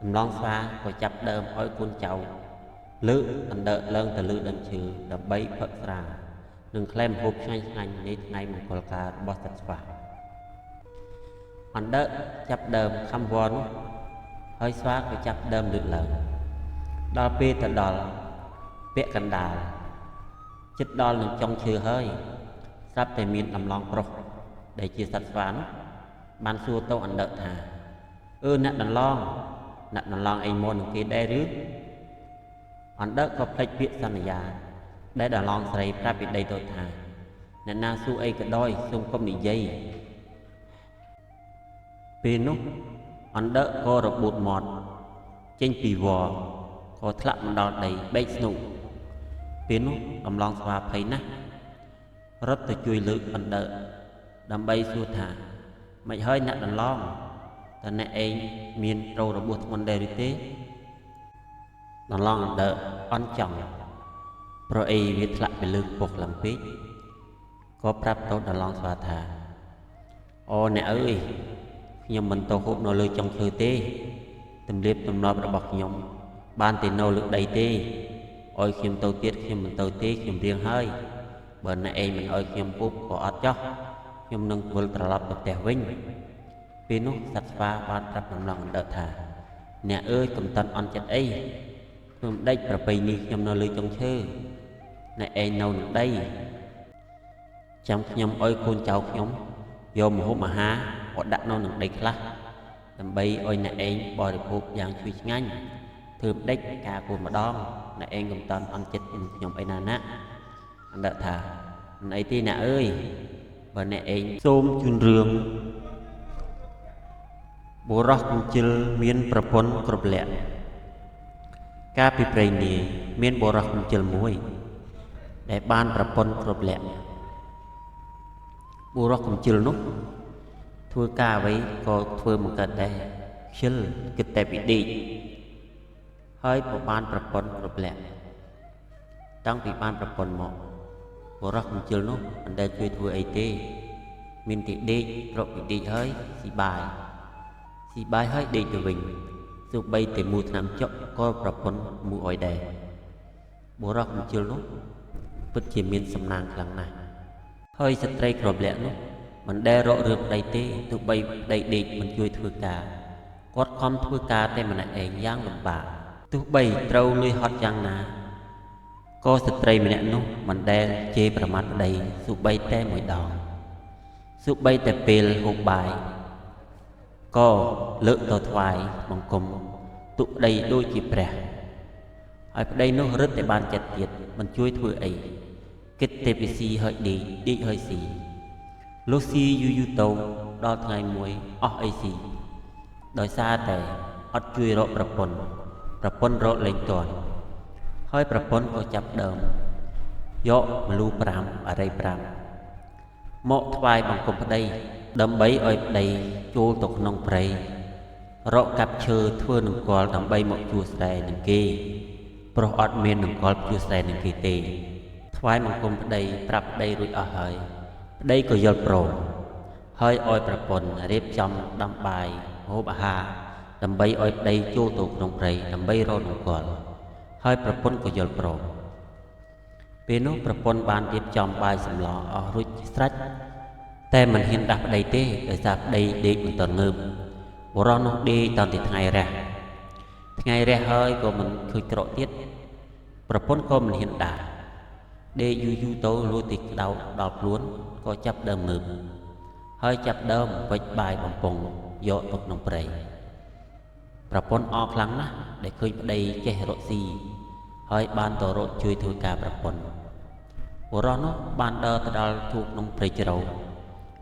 ដំឡងស្វាក៏ចាប់ដើមឲ្យកូនចៅលើកអណ្ដើកឡើងទៅលើដើមឈើដើម្បីផឹកស្រានិងក្លែមហូបឆ្ងាញ់ឆ្ងាញ់នៃថ្ងៃមង្គលការរបស់សត្វស្វាអណ្ដើកចាប់ដើមខំវល់នោះហើយស្វាក៏ចាប់ដើមលើកឡើងដល់ពេលទៅដល់ពាក់កណ្ដាលចិត្តដល់នឹងចុងឈើហើយស្រាប់តែមានដំឡងប្រុសដែលជាសត្វស្វានោះបានសួរទៅអណ្ដើកថាអឺអ្នកដំឡងអ្នកដំឡងឯងមកនឹងគេដែរឬអណ្ដើកក៏ភ្លេចពាក្យសន្យាដែលដំឡងស្រីប្រាប់ពីដីទៅថាអ្នកណាសួរអីក៏ដោយសូមកុំនិយាយពេលនោះអណ្ដើកក៏របួតមាត់ចេញពីវល់ក៏ធ្លាក់មកដល់ដីបែកស្នុកពេលនោះដំឡងស្វាភ័យណាស់រត់ទៅជួយលើកអណ្ដើកដើម្បីសួរថាមិនហើយអ្នកដន្លងតើអ្នកឯងមានត្រូវរបួសធ្ងន់ដែរឬទេដន្លងអណ្ដើកអន់ចង់ព្រោះអីវាធ្លាក់ពីលើពុកឡើងពេកក៏ប្រាប់ទៅដន្លងស្វាថាអូអ្នកអើយខ្ញុំមិនទៅហូបនៅលើចុងឈើទេទំលៀបទំនប់របស់ខ្ញុំបានតែនៅលើដីទេឲ្យខ្ញុំទៅទៀតខ្ញុំមិនទៅទេខ្ញុំរៀងហើយបើអ្នកឯងមិនឲ្យខ្ញុំហូបក៏អត់ចោះខ្ញុំនឹងវិលត្រឡប់ទៅផ្ទះវិញពេលនោះសត្វស្វាបានប្រាប់ដំឡងអណ្ដើកថាអ្នកអើយកុំតន់អន់ចិត្តអីខ្ញុំដេកប្រពៃនេះខ្ញុំនៅលើចុងឈើអ្នកឯងនៅនឹងដីចាំខ្ញុំឲ្យកូនចៅខ្ញុំយកម្ហូបអាហារក៏ដាក់នៅនឹងដីខ្លះដើម្បីឲ្យអ្នកឯងបរិភោគយ៉ាងឈ្ងុយឆ្ងាញ់ធ្វើដេកការកូនម្ដងអ្នកឯងកុំតន់អន់ចិត្តនឹងខ្ញុំអីណាណាអណ្ដើកថាមិនអីទេអ្នកអើយបើអ្នកឯងសូមជូនរឿងបុរសកញ្ជិលមានប្រពន្ធគ្រប់លក្ខកាលពីព្រេងនាយមានបុរសកញ្ជិលមួយដែលបានប្រពន្ធគ្រប់លក្ខបុរសកញ្ជិលនោះធ្វើការអ្វីក៏ធ្វើមិនកើតដែរខ្ជិលគិតតែពីដេកហើយក៏បានប្រពន្ធគ្រប់លក្ខតាំងពីបានប្រពន្ធមកបុរសកញ្ជិលនោះមិនដែលជួយធ្វើអីទេមានតែដេកក្រោកពីដេកហើយស៊ីបាយស៊ីបាយហើយដេកទៅវិញទោះបីតែមូថ្នាំចុកក៏ប្រពន្ធមូអុយដែរបុរសកញ្ជិលនោះពិតជាមានសំណាងខ្លាំងណាស់ហើយស្ត្រីក្រប្លាក់នោះមិនដែលរករឿងប្តីទេទោះបីប្តីដេកមិនជួយធ្វើការគាត់ខំធ្វើការតែម្នាក់ឯងយ៉ាងលំបាកទោះបីត្រូវនឿយហត់យ៉ាងណាក៏ស្ត្រីម្នាក់នោះមិនដែលជេរប្រមាថប្តីសូម្បីតែមួយដងសូម្បីតែពេលហូបបាយក៏លើកទៅថ្វាយបង្គំទុប្តីដូចជាព្រះហើយប្តីនោះរឹតតែបានចិត្តទៀតមិនជួយធ្វើអីគិតតែពីស៊ីហើយដេកដេកហើយស៊ីលុះស៊ីយូរយូរទៅដល់ថ្ងៃមួយអស់អីស៊ីដោយសារតែអត់ជួយរកប្រពន្ធប្រពន្ធរកលែងទាន់ហើយប្រពន្ធក៏ចាប់ដើមយកម្លូ5អរិយ5មកថ្វាយបង្គំប្តីដើម្បីឲ្យប្តីចូលទៅក្នុងព្រៃរកកាប់ឈើធ្វើនង្គ័លដើម្បីមកជួស្រែនឹងគេ ព្រោះអត់មាននង្គ័លភ្ជួរស្រែនឹងគេទេថ្វាយបង្គំប្តីប្រាប់ប្តីរួចអស់ហើយប្តីក៏យល់ព្រមហើយឲ្យប្រពន្ធរៀបចំដាំបាយហូបអាហារដើម្បីឲ្យប្តីចូលទៅក្នុងព្រៃដើម្បីរកនង្គ័លហើយប្រពន្ធក៏យល់ព្រមពេលនោះប្រពន្ធបានរៀបចំបាយសម្លអស់រួចជាស្រេចតែមិនហ៊ានដាស់ប្តីទេដោយសារប្តីដេកមិនទាន់ងើបបុរសនោះដេកតាំងពីថ្ងៃរះថ្ងៃរះហើយក៏មិនឃើញក្រក់ទៀតប្រពន្ធក៏មិនហ៊ានដាស់ដេកយូរយូរទៅលួចទីក្តៅដល់ខ្លួនក៏ចាប់ដើមងើបហើយចាប់ដើមវិចបាយបំពង់យកទៅក្នុងព្រៃប្រពន្ធអរខ្លាំងណាស់ដែលឃើញប្តីចេះរកស៊ីហើយបានទៅរកជួយធ្វើការប្រពន្ធបុរសនោះបានដើរទៅដល់ជួបក្នុងព្រៃជ្រៅ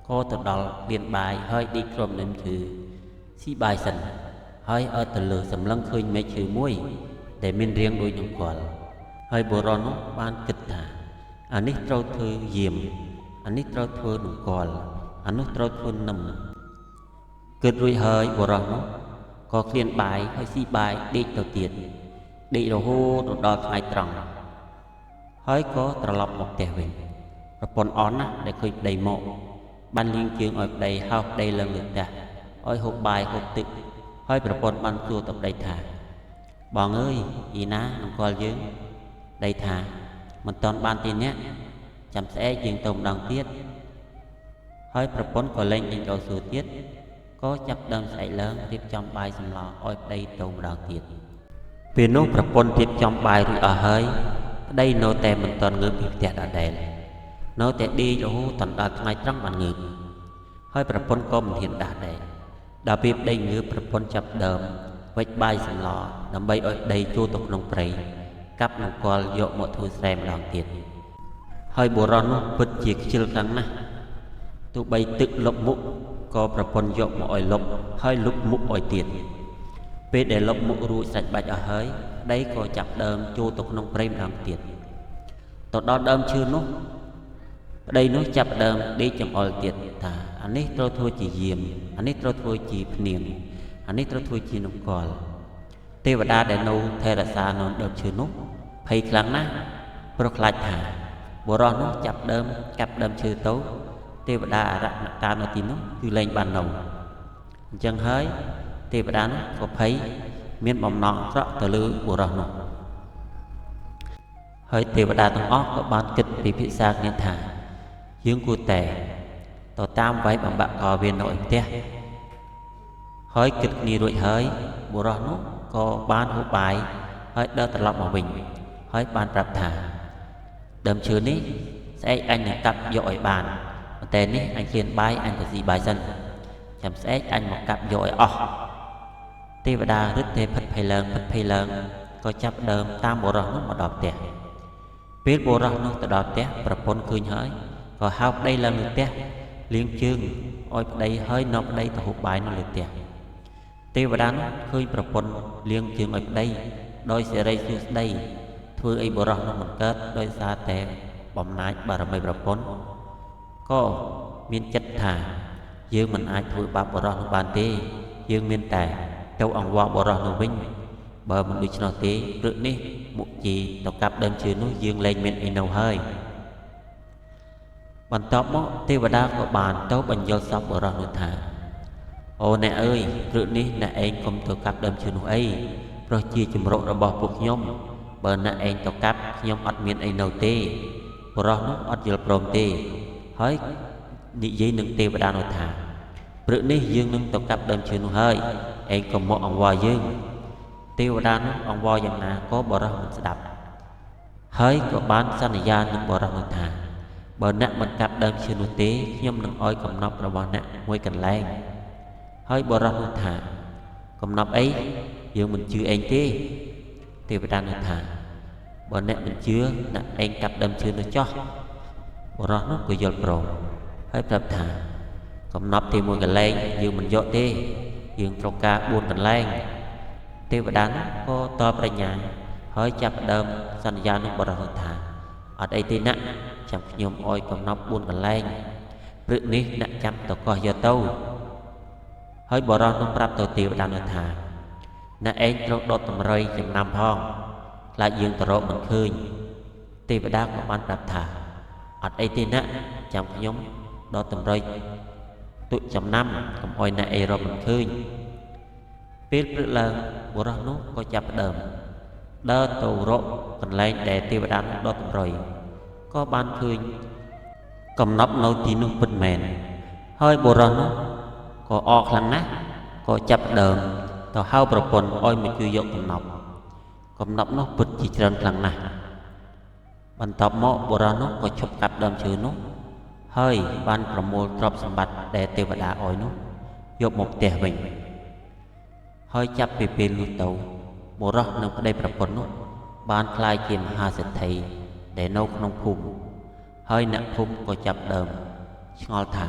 ក៏ទៅដល់លៀនបាយហើយដេកក្រុមនឹងឈើស៊ីបាយសិនហើយឲ្យទៅលើសម្លឹងឃើញមែកឈើមួយដែលមានរាងដូចនង្គ័លហើយបុរសនោះបានគិតថាអានេះត្រូវធ្វើយាមអានេះត្រូវធ្វើនង្គ័លអានោះត្រូវធ្វើនឹមគិតរួចហើយបុរសនោះក៏ឃ្លានបាយហើយស៊ីបាយដេកទៅទៀតដេករហូតដល់ថ្ងៃត្រង់ហើយក៏ត្រឡប់មកផ្ទះវិញប្រពន្ធអន់ណាស់ដែលឃើញប្តីមកបានលាងជើងឲ្យប្តីហៅប្តីឡើងលើផ្ទះឲ្យហូបបាយហូបទឹកហើយប្រពន្ធបានសួរទៅប្តីថាបងអើយអ៊ីណានង្គ័លយើងប្តីថាមិនទាន់បានទេអ្នកចាំស្អែកយើងទៅម្ដងទៀតហើយប្រពន្ធក៏លែងដេញដល់សួរទៀតក៏ចាប់ដើមស្អែកឡើងរៀបចំបាយសម្លឲ្យប្តីទៅម្ដងទៀតពេលនោះប្រពន្ធរៀបចំបាយរួចអស់ហើយប្តីនៅតែមិនទាន់ងើបពីផ្ទះដដែលនៅតែដេករហូតដល់ថ្ងៃត្រង់បានងើបហើយប្រពន្ធក៏មិនហ៊ានដាស់ដែរដល់ពេលប្តីងើបប្រពន្ធចាប់ដើមវិចបាយសម្លដើម្បីឲ្យប្តីចូលទៅក្នុងព្រៃកាប់នង្គ័លយកមកធ្វើស្រែម្ដងទៀតហើយបុរសនោះពិតជាខ្ជិលខ្លាំងណាស់ទោះបីទឹកលុបមុខក៏ប្រពន្ធយកមកឲ្យលុបហើយលុបមុខឲ្យទៀតពេលដែលលុបមុខរួចសាច់បាច់អស់ហើយប្តីក៏ចាប់ដើមចូលទៅក្នុងព្រៃម្ដងទៀតទៅដល់ដើមឈើនោះប្តីនោះចាប់ដើមដេកចំអល់ទៀតថាអានេះត្រូវធ្វើជាយាមអានេះត្រូវធ្វើជាភ្នាងអានេះត្រូវធ្វើជានង្គ័លទេវតាដែលនៅថែរក្សានៅដើមឈើនោះភ័យខ្លាំងណាស់ព្រោះខ្លាចថាបុរសនោះចាប់ដើមកាប់ដើមឈើទៅទេវតាអរណតានៅទីនោះគឺលែងបាននៅអញ្ចឹងហើយទេវតានោះក៏ភ័យមានបំណងអាក្រក់ទៅលើបុរសនោះហើយទេវតាទាំងអស់ក៏បានគិតពិភាក្សាគ្នាថាយើងគួរតែទៅតាមវាយបំបាក់កវានៅឯផ្ទះហើយគិតគ្នារួចហើយបុរសនោះក៏បានហូបបាយហើយដើរត្រឡប់មកវិញហើយបានប្រាប់ថាដើមឈើនេះស្អែកអញនឹងកាប់យកឲ្យបានប៉ុន្តែនេះអញឃ្លានបាយអញទៅស៊ីបាយសិនចាំស្អែកអញមកកាប់យកឲ្យអស់ទេវតារឹតតែផិតភ័យឡើងផិតភ័យឡើងក៏ចាប់ដើមតាមបុរសនោះមកដល់ផ្ទះពេលបុរសនោះទៅដល់ផ្ទះប្រពន្ធឃើញហើយក៏ហៅប្តីឡើងលើផ្ទះលាងជើងឲ្យប្តីហើយនាំប្តីទៅហូបបាយនៅលើផ្ទះទេវតានោះឃើញប្រពន្ធលាងជើងឲ្យប្តីដោយសេរីសួស្តីធ្វើអីបុរសនោះមិនកើតដោយសារតែបំណាចបារមីប្រពន្ធក៏មានចិត្តថាយើងមិនអាចធ្វើបាបបុរសនោះបានទេយើងមានតែទៅអង្វរបុរសនោះវិញបើមិនដូច្នោះទេព្រឹកនេះមុខជីទៅកាប់ដើមឈើនោះយើងលែងមានអីនៅហើយបន្ទាប់មកទេវតាក៏បានទៅបញ្យល់សពបុរសនោះថាអូអ្នកអើយព្រឹកនេះអ្នកឯងកុំទៅកាប់ដើមឈើនោះអីព្រោះជាជំរករបស់ពួកខ្ញុំបើអ្នកឯងទៅកាប់ខ្ញុំអត់មានអីនៅទេបុរសនោះអត់យល់ព្រមទេហើយនិយាយនឹងទេវតានោះថាព្រឹកនេះយើងនឹងទៅកាប់ដើមឈើនោះហើយឯងកុំមកអង្វរយើងទេវតានោះអង្វរយ៉ាងណាក៏បុរសមិនស្ដាប់ហើយក៏បានសន្យានឹងបុរសនោះថាបើអ្នកមិនកាប់ដើមឈើនោះទេខ្ញុំនឹងឲ្យកំណប់របស់អ្នកមួយកន្លែងហើយបុរសនោះថាកំណប់អីយើងមិនជឿឯងទេទេវតានោះថាបើអ្នកមិនជឿអ្នកឯងកាប់ដើមឈើនោះចោះបុរសនោះក៏យល់ព្រមហើយប្រាប់ថាកំណប់ទីមួយកន្លែងយើងមិនយកទេយើងត្រូវការ4កន្លែងទេវតានោះក៏តបប្រាជ្ញាហើយចាប់ដើមសន្យានឹងបុរសនោះថាអត់អីទេណាចាំខ្ញុំអោយកំណប់4កន្លែងព្រឹកនេះអ្នកចាំទៅកោះយកទៅហើយបុរសនោះប្រាប់ទៅទេវតានោះថាអ្នកឯងត្រូវដុតតម្រុយចំណាំផង ខ្លាចយើងទៅរកមិនឃើញទេវតាក៏បានប្រាប់ថាអត់អីទេណាចាំខ្ញុំដល់តម្រុយទុកចំណាំកុំអោយអ្នកអីរកមិនឃើញពេលព្រឹកឡើងបុរសនោះក៏ចាប់ផ្ដើមដើរទៅរកកន្លែងដែលទេវតានោះដល់តម្រុយក៏បានឃើញកំណប់នៅទីនោះពិតមែនហើយបុរសនោះក៏អរខ្លាំងណាស់ក៏ចាប់ផ្ដើមទៅហៅប្រពន្ធឲ្យមកជួយយកកំណប់កំណប់នោះពិតជាច្រើនខ្លាំងណាស់បន្ទាប់មកបុរសនោះក៏ឈប់កាប់ដើមឈើនោះហើយបានប្រមូលទ្រព្យសម្បត្តិដែលទេវតាឲ្យនោះយកមកផ្ទះវិញហើយចាប់ពីពេលនោះទៅបុរសនិងប្តីប្រពន្ធនោះបានក្លាយជាមហាសេដ្ឋីដែលនៅក្នុងភូមិហើយអ្នកភូមិក៏ចាប់ដើមឆ្ងល់ថា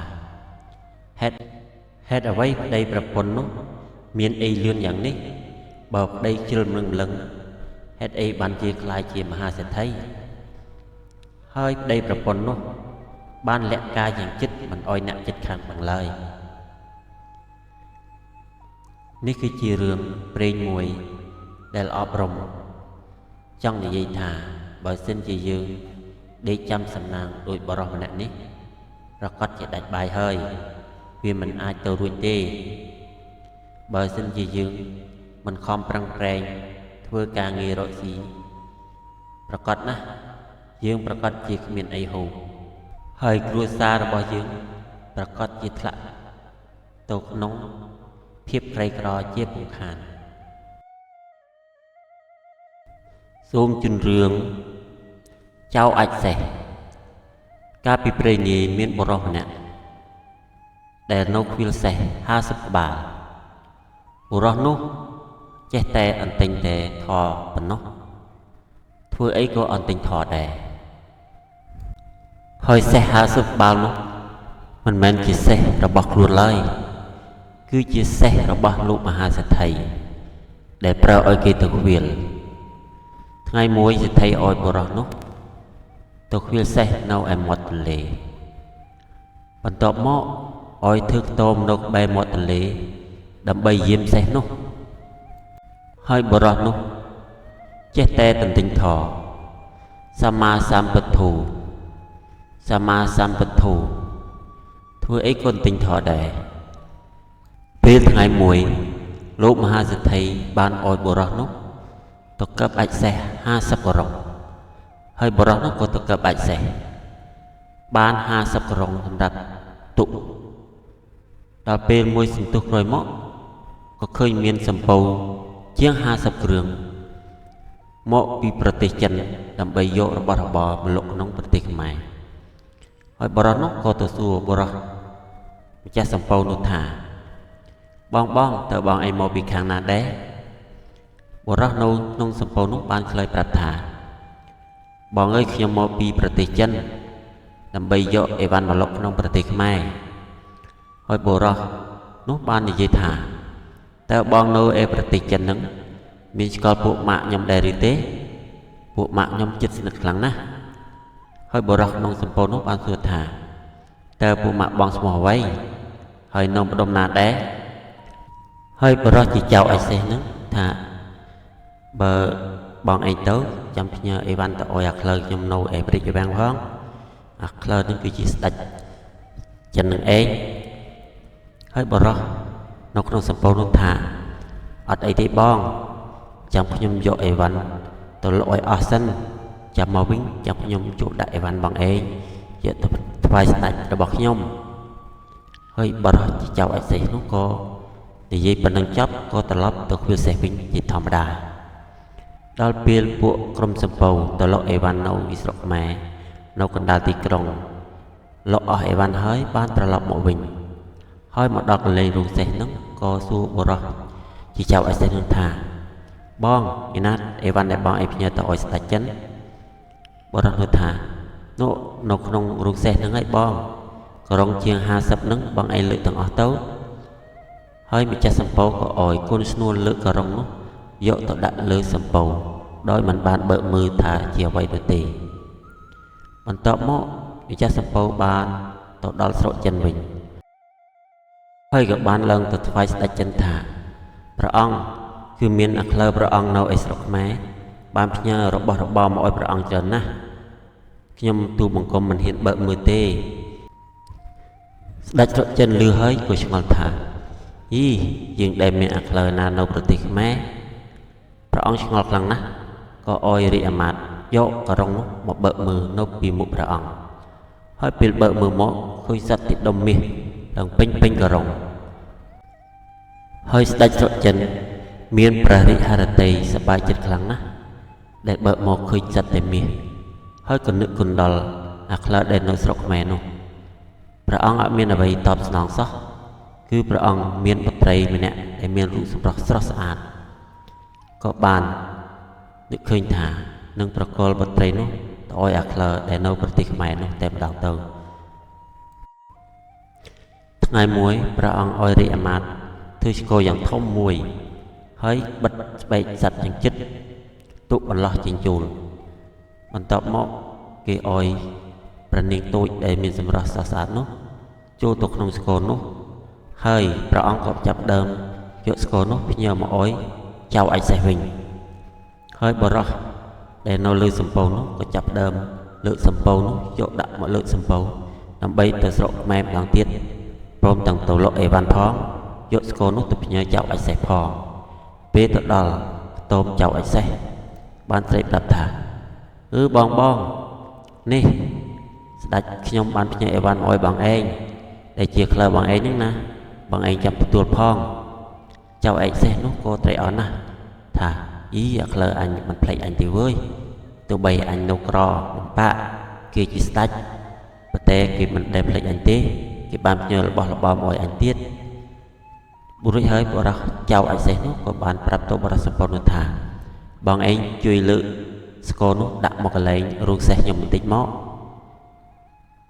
ហេតុអ្វីប្តីប្រពន្ធនោះមានអីលឿនយ៉ាងនេះបើប្តីជ្រុលម្លឹងម្លឹងហេតុអីបានជាក្លាយជាមហាសេដ្ឋីហើយប្តីប្រពន្ធនោះបានលាក់ការយ៉ាងជិតមិនអោយអ្នកជិតខាងដឹងឡើយនេះគឺជារឿងព្រេងមួយដែលអប់រំចង់និយាយថាបើសិនជាយើងដេកចាំសំណាងដោយបុរសម្នាក់នេះប្រកាសជាដាច់បាយហើយវាមិនអាចទៅរួចទេបើសិនជាយើងមិនខំប្រឹងប្រែងធ្វើការងាររកស៊ីប្រកាសណាស់យើងប្រកាសជាគ្មានអីហូបហើយគ្រួសាររបស់យើងប្រកាសជាធ្លាក់ទៅក្នុងភាពក្រីក្រជាពុំខានសូមជូនរឿងចៅអាចសេះកាលពីព្រេងនាយមានបុរសម្នាក់ដែលនៅខ្វៀលសេះ50ក្បាលបុរសនោះចេះតែអន្ទិញតែថប៉ុណ្ណោះធ្វើអីក៏អន្ទិញថដែរហើយសេះ50ក្បាលនោះមិនមែនជាសេះរបស់ខ្លួនឡើយគឺជាសេះរបស់លោកមហាសេដ្ឋីដែលប្រើឲ្យគេទៅខ្វៀលថ្ងៃមួយសេដ្ឋីឲ្យបុរសនោះទៅខ្វៀលសេះនៅឯមាត់ទន្លេបន្ទាប់មកឲ្យធ្វើខ្ទមនៅក្បែរមាត់ទន្លេដើម្បីយាមសេះនោះហើយបុរសនោះចេះតែទន្ទិញថសម្មាសម្ពុទ្ធោសម្មាសម្ពុទ្ធោធ្វើអីក៏ទន្ទិញថដែរពេលថ្ងៃមួយលោកមហាសេដ្ឋីបានឲ្យបុរសនោះទៅកើបអាចសេះ50ក្រុងហើយបុរសនោះក៏ទៅកើបអាចសេះបាន50ក្រុងសម្រាប់ទុកដល់ពេលមួយសន្ទុះក្រោយមកក៏ឃើញមានសំពៅជាង50គ្រឿងមកពីប្រទេសចិនដើម្បីយករបស់របរមកលក់ក្នុងប្រទេសខ្មែរហើយបុរសនោះក៏ទៅសួរបុរសម្ចាស់សំពៅនោះថាបងតើបងឯងមកពីខាងណាដែរបុរសនៅក្នុងសំពៅនោះបានឆ្លើយប្រាប់ថាបងអើយខ្ញុំមកពីប្រទេសចិនដើម្បីយកអីវ៉ាន់មកលក់ក្នុងប្រទេសខ្មែរហើយបុរសនោះបាននិយាយថាតើបងនៅឯប្រទេសចិនហ្នឹងមានស្គាល់ពួកម៉ាក់ខ្ញុំដែរឬទេពួកម៉ាក់ខ្ញុំជិតស្និទ្ធខ្លាំងណាស់ហើយបុរសក្នុងសំពៅនោះបានសួរថាតើពួកម៉ាក់បងឈ្មោះអ្វីហើយនៅម្ដុំណាដែរហើយបុរសជាចៅអេសេះហ្នឹងថាបើបងឯងទៅចាំផ្ញើអីវ៉ាន់ទៅឲ្យអាក្លើខ្ញុំនៅឯព្រិចវាំងផងអាក្លើហ្នឹងគឺជាស្ដេចចិននឹងឯងហើយបុរសនៅក្នុងសំពៅនោះថាអត់អីទេបងចាំខ្ញុំយកអីវ៉ាន់ទៅលក់ឲ្យអស់សិនចាំមកវិញចាំខ្ញុំជួបដាក់អីវ៉ាន់បងឯងយកទៅថ្វាយស្ដេចរបស់ខ្ញុំហើយបុរសជាចៅអេសេះនោះក៏និយាយប៉ុណ្ណឹងចប់ក៏ត្រឡប់ទៅខ្វៀលសេះវិញជាធម្មតាដល់ពេលពួកក្រុមសំពៅទៅលក់អីវ៉ាន់នៅស្រុកខ្មែរនៅកណ្ដាលទីក្រុងលក់អស់អីវ៉ាន់ហើយបានត្រឡប់មកវិញហើយមកដល់កន្លែងរោងសេះហ្នឹងក៏សួរបុរសជាចៅអេសេះនោះថាបងឯណាអីវ៉ាន់ដែលបងឯងផ្ញើទៅឲ្យស្ដេចចិនបុរសនោះថានោះនៅក្នុងរោងសេះហ្នឹងឯងបងក្រុងជាង50ហ្នឹងបងឯងលើកទាំងអស់ទៅហើយម្ចាស់សំពៅក៏ឲ្យកូនស្នួលលើកក្រុងនោះយកទៅដាក់លើសំពៅដោយមិនបានបើកមើលថាជាអ្វីនោះទេបន្ទាប់មកម្ចាស់សំពៅបានទៅដល់ស្រុកចិនវិញហើយក៏បានឡើងទៅថ្វាយស្ដេចចិនថាព្រះអង្គគឺមានអាក្លើព្រះអង្គនៅឯស្រុកខ្មែរ បានផ្ញើរបស់របរមកឲ្យព្រះអង្គច្រើនណាស់ខ្ញុំទូលបង្គំមិនហ៊ានបើកមើលទេស្ដេចស្រុកចិនឮហើយក៏ឆ្ងល់ថាយីយើងដែលមានអាក្លើណានៅប្រទេសខ្មែរព្រះអង្គឆ្ងល់ខ្លាំងណាស់ក៏ឲ្យរាជអាមាត្យយកការុងនោះមកបើកមើលនៅពីមុខព្រះអង្គហើយពេលបើកមើលមកឃើញសត្វទីដុំមាសឡើងពេញពេញការុងហើយស្ដេចស្រុកចិនមានព្រះរាជហឫទ័យសប្បាយចិត្តខ្លាំងណាស់ដែលបើកមកឃើញសត្វតែមាសហើយក៏នឹកគុណដល់អាក្លើដែលនៅស្រុកខ្មែរនោះព្រះអង្គអត់មានអ្វីតបស្នងសោះគឺព្រះអង្គមានបុត្រីម្នាក់ដែលមានរូបសម្រស់ស្រស់ស្អាតក៏បាននឹកឃើញថានឹងប្រគល់បុត្រីនោះទៅឲ្យអាក្លើដែលនៅប្រទេសខ្មែរនោះតែម្ដងទៅថ្ងៃមួយព្រះអង្គឲ្យរាជអាមាត្យធ្វើឆ្កយ៉ាងធំមួយហើយបិទស្បែកសត្វយ៉ាងជិតទុកបន្លោះចេញចូលបន្ទាប់មកគេឲ្យព្រះនាងតូចដែលមានសម្រស់ស្រស់ស្អាតនោះចូលទៅក្នុងស្គរនោះហើយព្រះអង្គក៏ចាប់ដើមយកស្គរនោះផ្ញើមកឲ្យចៅឯកសេះវិញហើយបុរសដែលនៅលើសំពៅនោះក៏ចាប់ដើមលើកសំពៅនោះយកដាក់មកលើកសំពៅដើម្បីទៅស្រុកខ្មែរម្ដងទៀតព្រមទាំងទៅលក់អីវ៉ាន់ផងយកស្គរនោះទៅផ្ញើចៅឯកសេះផងពេលទៅដល់ខ្ទមចៅឯកសេះបានស្រែកប្រាប់ថាអឺបងបងនេះស្ដេចខ្ញុំបានផ្ញើអីវ៉ាន់មកឲ្យបងឯងដែលជាក្លើបងឯងហ្នឹងណាបងឯងចាំទទួលផងចៅឯកសេះនោះក៏ត្រេកអរណាស់ថាអីអាក្លើអញមិនភ្លេចអញទេវើយទោះបីអញនៅក្រលំបាកគេជាស្ដេចប៉ុន្តែគេមិនដែលភ្លេចអញទេគេបានផ្ញើរបស់របរមកឲ្យអញទៀតរួចហើយបុរសចៅឯកសេះនោះក៏បានប្រាប់ទៅបុរសសំពៅនោះថាបងឯងជួយលើកស្គរនោះដាក់មកកន្លែងរូងសេះខ្ញុំបន្តិចមក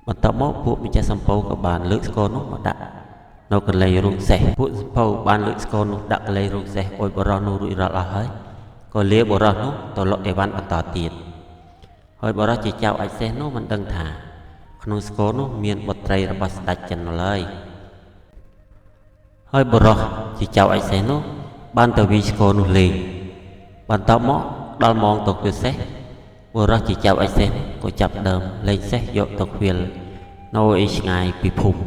បន្ទាប់មកពួកម្ចាស់សំពៅក៏បានលើកស្គរនោះមកដាក់នៅកន្លែងរូងសេះពួកសំពៅបានលើកស្គរនោះដាក់កន្លែងរូងសេះឲ្យបុរសនោះរួចរាល់អស់ហើយក៏លាបុរសនោះទៅលក់អីវ៉ាន់បន្តទៀតហើយបុរសជាចៅឯកសេះនោះមិនដឹងថាក្នុងស្គរនោះមានបុត្រីរបស់ស្ដេចចិននៅឡើយហើយបុរសជាចៅឯកសេះនោះបានទៅវាយស្គរនោះលេងបន្ទាប់មកដល់ម៉ោងទៅខ្វៀលសេះបុរសជាចៅឯកសេះក៏ចាប់ដើមលេងសេះយកទៅខ្វៀលនៅឯឆ្ងាយពីភូមិ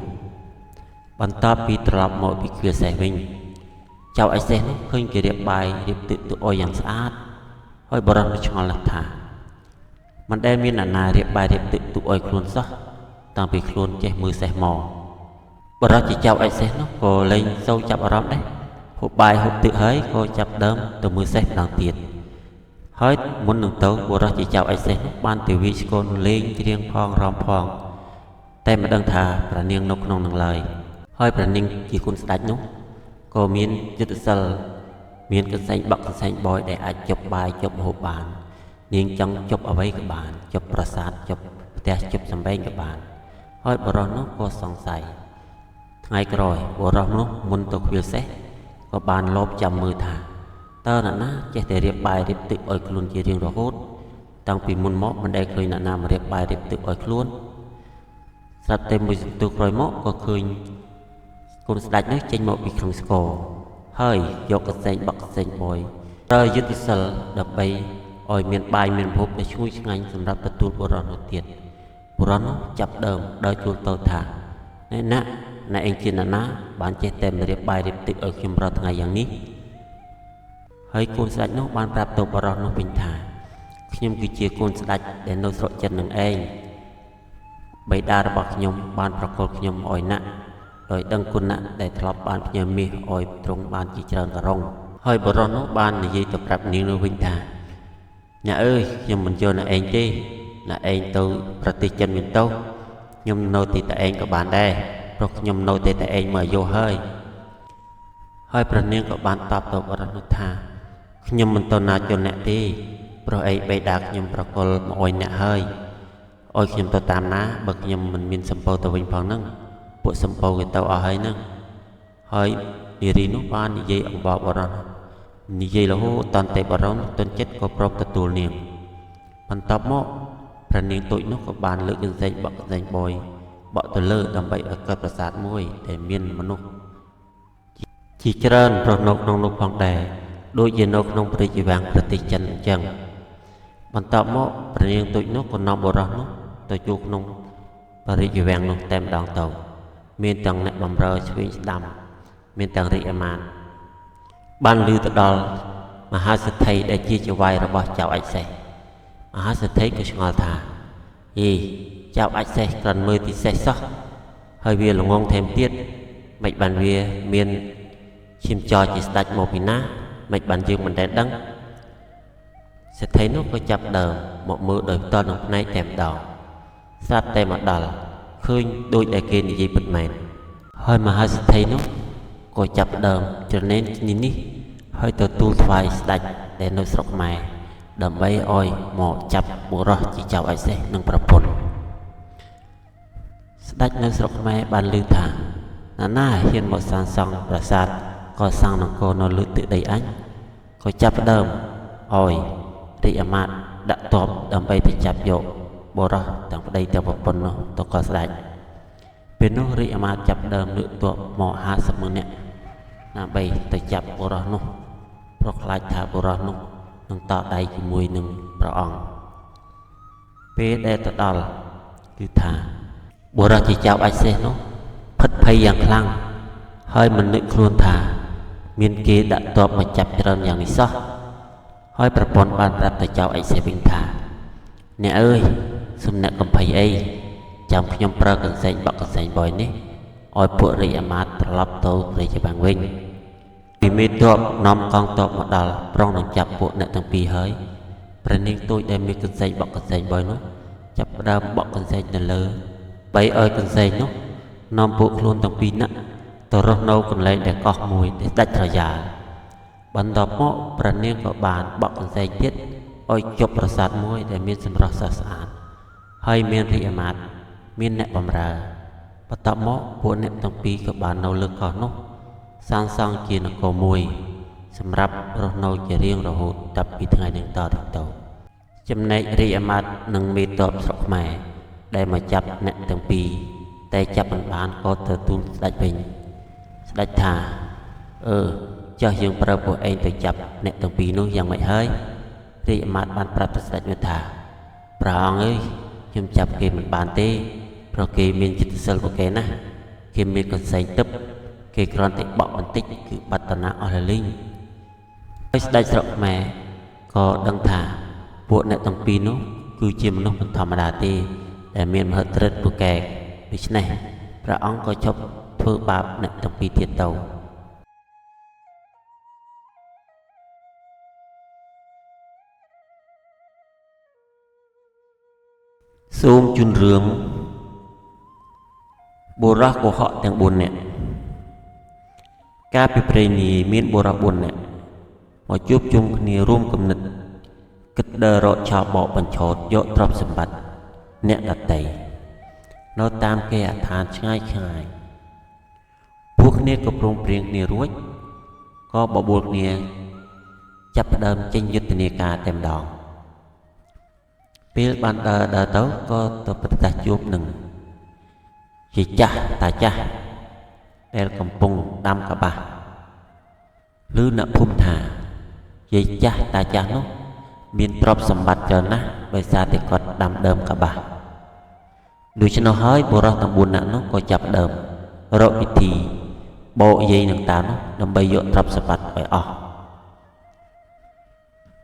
បន្ទាប់ពីត្រឡប់មកពីខ្វៀលសេះវិញចៅឯកសេះនោះឃើញគេរៀបបាយរៀបទឹកទៅឲ្យយ៉ាងស្អាតហើយបុរសនោះឆ្ងល់ណាស់ថាមិនដែលមានអ្នកណារៀបបាយរៀបទឹកទុកឲ្យខ្លួនសោះតាំងពីខ្លួនចេះមើលសេះមកបុរសជាចៅឯកសេះនោះក៏លែងសូវចាប់អារម្មណ៍ដែរហូបបាយហូបទឹកហើយក៏ចាប់ដើមទៅមើលសេះម្ដងទៀតហើយមុននឹងទៅបុរសជាចៅឯកសេះនោះបានទៅវាយស្គរលេងច្រៀងផងរំផងតែមិនដឹងថាព្រះនាងនៅក្នុងនឹងឡើយហើយព្រះនាងជាគុណស្ដេចនោះក៏មានយុទ្ធសិលមានកន្សែងបក់កន្សែងបយដែលអាចជប់បាយជប់ម្ហូបបាននាងចង់ជប់អ្វីក៏បានជប់ប្រាសាទជប់ផ្ទះជប់សម្បែងក៏បានហើយបុរសនោះក៏សង្ស័យថ្ងៃក្រោយបុរសនោះមុនទៅខ្វៀលសេះក៏បានលបចាំមើលថាតើអ្នកណាចេះតែរៀបបាយរៀបទឹកឲ្យខ្លួនជារៀងរហូតតាំងពីមុនមកមិនដែលឃើញអ្នកណាមករៀបបាយរៀបទឹកឲ្យខ្លួនស្រាប់តែមួយសន្ទុះក្រោយមកក៏ឃើញកូនស្ដេចនោះចេញមកពីក្នុងស្គរហើយយកកន្សែងបក់កន្សែងបយប្រើយុទ្ធសិលដើម្បីឲ្យមានបាយមានម្ហូបដែលឈ្ងុយឆ្ងាញ់សម្រាប់ទទួលបុរសនោះទៀតបុរសនោះចាប់ដើមដោយជួលទៅថាអ្នកណាអ្នកឯងជាអ្នកណាបានចេះតែរៀបបាយរៀបទឹកឲ្យខ្ញុំរាល់ថ្ងៃយ៉ាងនេះហើយកូនស្ដេចនោះបានប្រាប់ទៅបុរសនោះវិញថាខ្ញុំគឺជាកូនស្ដេចដែលនៅស្រុកចិននឹងឯងបិតារបស់ខ្ញុំបានប្រគល់ខ្ញុំឲ្យណាក់ដោយដឹងគុណណាក់ដែលធ្លាប់បានផ្ញើមាសឲ្យទ្រង់បានជាច្រើនការុងហើយបុរសនោះបាននិយាយទៅប្រាប់នាងនោះវិញថាអ្នកអើយខ្ញុំមិនយកអ្នកឯងទេអ្នកឯងទៅប្រទេសចិនវិញទៅខ្ញុំនៅទីតែឯងក៏បានដែរព្រោះខ្ញុំនៅតែតែឯងមកអាយុហើយហើយព្រះនាងក៏បានតបទៅបុរសនោះថាខ្ញុំមិនទៅណាជន់អ្នកទេព្រោះអីបិតាខ្ញុំប្រគល់មកឲ្យអ្នកហើយឲ្យខ្ញុំទៅតាមណាបើខ្ញុំមិនមានសំពៅទៅវិញផងហ្នឹងពួកសំពៅគេទៅអស់ហើយហ្នឹងហើយនារីនោះបាននិយាយអង្វរបុរសនិយាយរហូតតន្តែបុរសទន់ចិត្តក៏ព្រមទទួលនាងបន្ទាប់មកព្រះនាងតូចនោះក៏បានលើកកន្សែងបក់កន្សែងបយបក់ទៅលើដើម្បីឲ្យកើតប្រាសាទមួយដែលមានមនុស្សជាច្រើនរស់នៅក្នុងនោះផងដែរដូចជានៅក្នុងព្រះរាជវាំងប្រទេសចិនអញ្ចឹង បន្ទាប់មកព្រះនាងទូចនោះក៏នាំបុរសនោះទៅជួបក្នុងព្រះរាជវាំងនោះតែម្ដងទៅមានទាំងអ្នកបម្រើឆ្វេងស្ដាំមានទាំងរាជអាមាត្យបានឮទៅដល់មហាសេដ្ឋីដែលជាចៅហ្វាយរបស់ចៅអាចសេះមហាសេដ្ឋីក៏ឆ្ងល់ថាយីចៅអាចសេះគ្រាន់មើលទីសេះសោះហើយវាល្ងងថែមទៀតមិនបានវាមានឈាមចរជាស្ដេចមកពីណាមិនបានយើងមិនដែលដឹងសេដ្ឋីនោះក៏ចាប់ដើមមកមើលដោយផ្ទាល់នឹងភ្នែកតែម្ដងស្រាប់តែមកដល់ឃើញដូចដែលគេនិយាយពិតមែនហើយមហាសេដ្ឋីនោះក៏ចាប់ដើមច្រណែននេះនេះហើយទៅទូលថ្វាយស្ដេចដែលនៅស្រុកខ្មែរដើម្បីឲ្យមកចាប់បុរសជាចៅអាចសេះនិងប្រពន្ធស្ដេចនៅស្រុកខ្មែរបានឮថាណាណាហ៊ានមកសាងសង់ប្រាសាទកសាងនគរនៅលើទឹកដីអញក៏ចាប់ដើមឲ្យរាជអាមាត្យដាក់ទ័ពដើម្បីទៅចាប់យកបុរសទាំងប្តីទាំងប្រពន្ធនោះទៅកស្ដេចពេលនោះរាជអាមាត្យចាប់ដើមលើកទ័ពមក50ម៉ឺននាក់ដើម្បីទៅចាប់បុរសនោះព្រោះខ្លាចថាបុរសនោះនឹងតដៃជាមួយនឹងព្រះអង្គពេលដែលទៅដល់គឺថាបុរសជាចៅអាចសេះនោះភិតភ័យយ៉ាងខ្លាំងហើយមិននឹកខ្លួនថាមានគេដាក់ទ័ពមកចាប់ច្រើនយ៉ាងនេះសោះហើយប្រពន្ធបានប្រាប់ទៅចៅអាចសេះវិញថាអ្នកអើយសូមអ្នកកំភៃអីចាំខ្ញុំប្រើកន្សែងបក់កន្សែងបយនេះឲ្យពួករាជអាមាត្យត្រឡប់ទៅរាជវាំងវិញពីមេទ័ពនាំកងទ័ពមកដល់ប្រុងនឹងចាប់ពួកអ្នកទាំងពីរហើយព្រះនាងទូចដែលមានកន្សែងបក់កន្សែងបយនោះចាប់ផ្ដើមបក់កន្សែងទៅលើបីឲ្យកន្សែងនោះនាំពួកខ្លួនទាំងពីរនាក់ទៅរស់នៅកន្លែងដែលកោះមួយដែលដាច់ស្រយាលបន្ទាប់មកព្រះនាងក៏បានបក់កន្សែងទៀតឲ្យជប់ប្រាសាទមួយដែលមានសម្រស់ស្រស់ស្អាតហើយមានរាជអាមាត្យមានអ្នកបម្រើបន្ទាប់មកពួកអ្នកទាំងពីរក៏បាននៅលើកោះនោះសាងសង់ជានគរមួយសម្រាប់រស់នៅជារៀងរហូតចាប់ពីថ្ងៃនឹងតទៅចំណែករាជអាមាត្យនិងមេទ័ពស្រុកខ្មែរដែលមកចាប់អ្នកទាំងពីរតែចាប់មិនបានក៏ទៅទូលស្ដេចវិញស្ដេចថាចុះយើងប្រើពួកឯងទៅចាប់អ្នកទាំងពីរនោះយ៉ាងម៉េចហើយរាជអាមាត្យបានប្រាប់ទៅស្ដេចវិញថាព្រះអង្គអើយខ្ញុំចាប់គេមិនបានទេព្រោះគេមានចិត្តសិលពូកែណាស់គេមានកន្សែងទឹកគេគ្រាន់តែបក់បន្តិចគឺបាត់តាណាអស់លីងហើយស្ដេចស្រុកខ្មែរក៏ដឹងថាពួកអ្នកទាំងពីរនោះគឺជាមនុស្សមិនធម្មតាទេដែលមានមហិទ្ធិឫទ្ធិពូកែដូច្នេះព្រះអង្គក៏ឈប់ធ្វើបាបអ្នកទាំងពីរទៀតទៅសូមជូនរឿងបុរសកុហកទាំង4នាក់កាលពីព្រេងនាយមានបុរស4នាក់មកជួបជុំគ្នារួមគំនិតគិតដើររកឆោបោកបញ្ឆោតយកទ្រព្យសម្បត្តិអ្នកដទៃនៅតាមគេអដ្ឋានឆ្ងាយឆ្ងាយពួកគ្នាក៏ព្រមព្រៀងគ្នារួចក៏បបួលគ្នាចាប់ផ្ដើមចេញយុទ្ធនាការតែម្ដងពេលបានដើរដើរទៅក៏ទៅប្រទះជួបនឹងជាចាស់តាចាស់ដែលកំពុងដាំកប្បាសឬអ្នកភូមិថាយាយចាស់តាចាស់នោះមានទ្រព្យសម្បត្តិច្រើនណាស់ដោយសារតែគាត់ដាំដើមកប្បាសដូច្នោះហើយបុរសទាំង4នាក់នោះក៏ចាប់ដើមរកវិធីបោកយាយនឹងតានោះដើម្បីយកទ្រព្យសម្បត្តិឲ្យអស់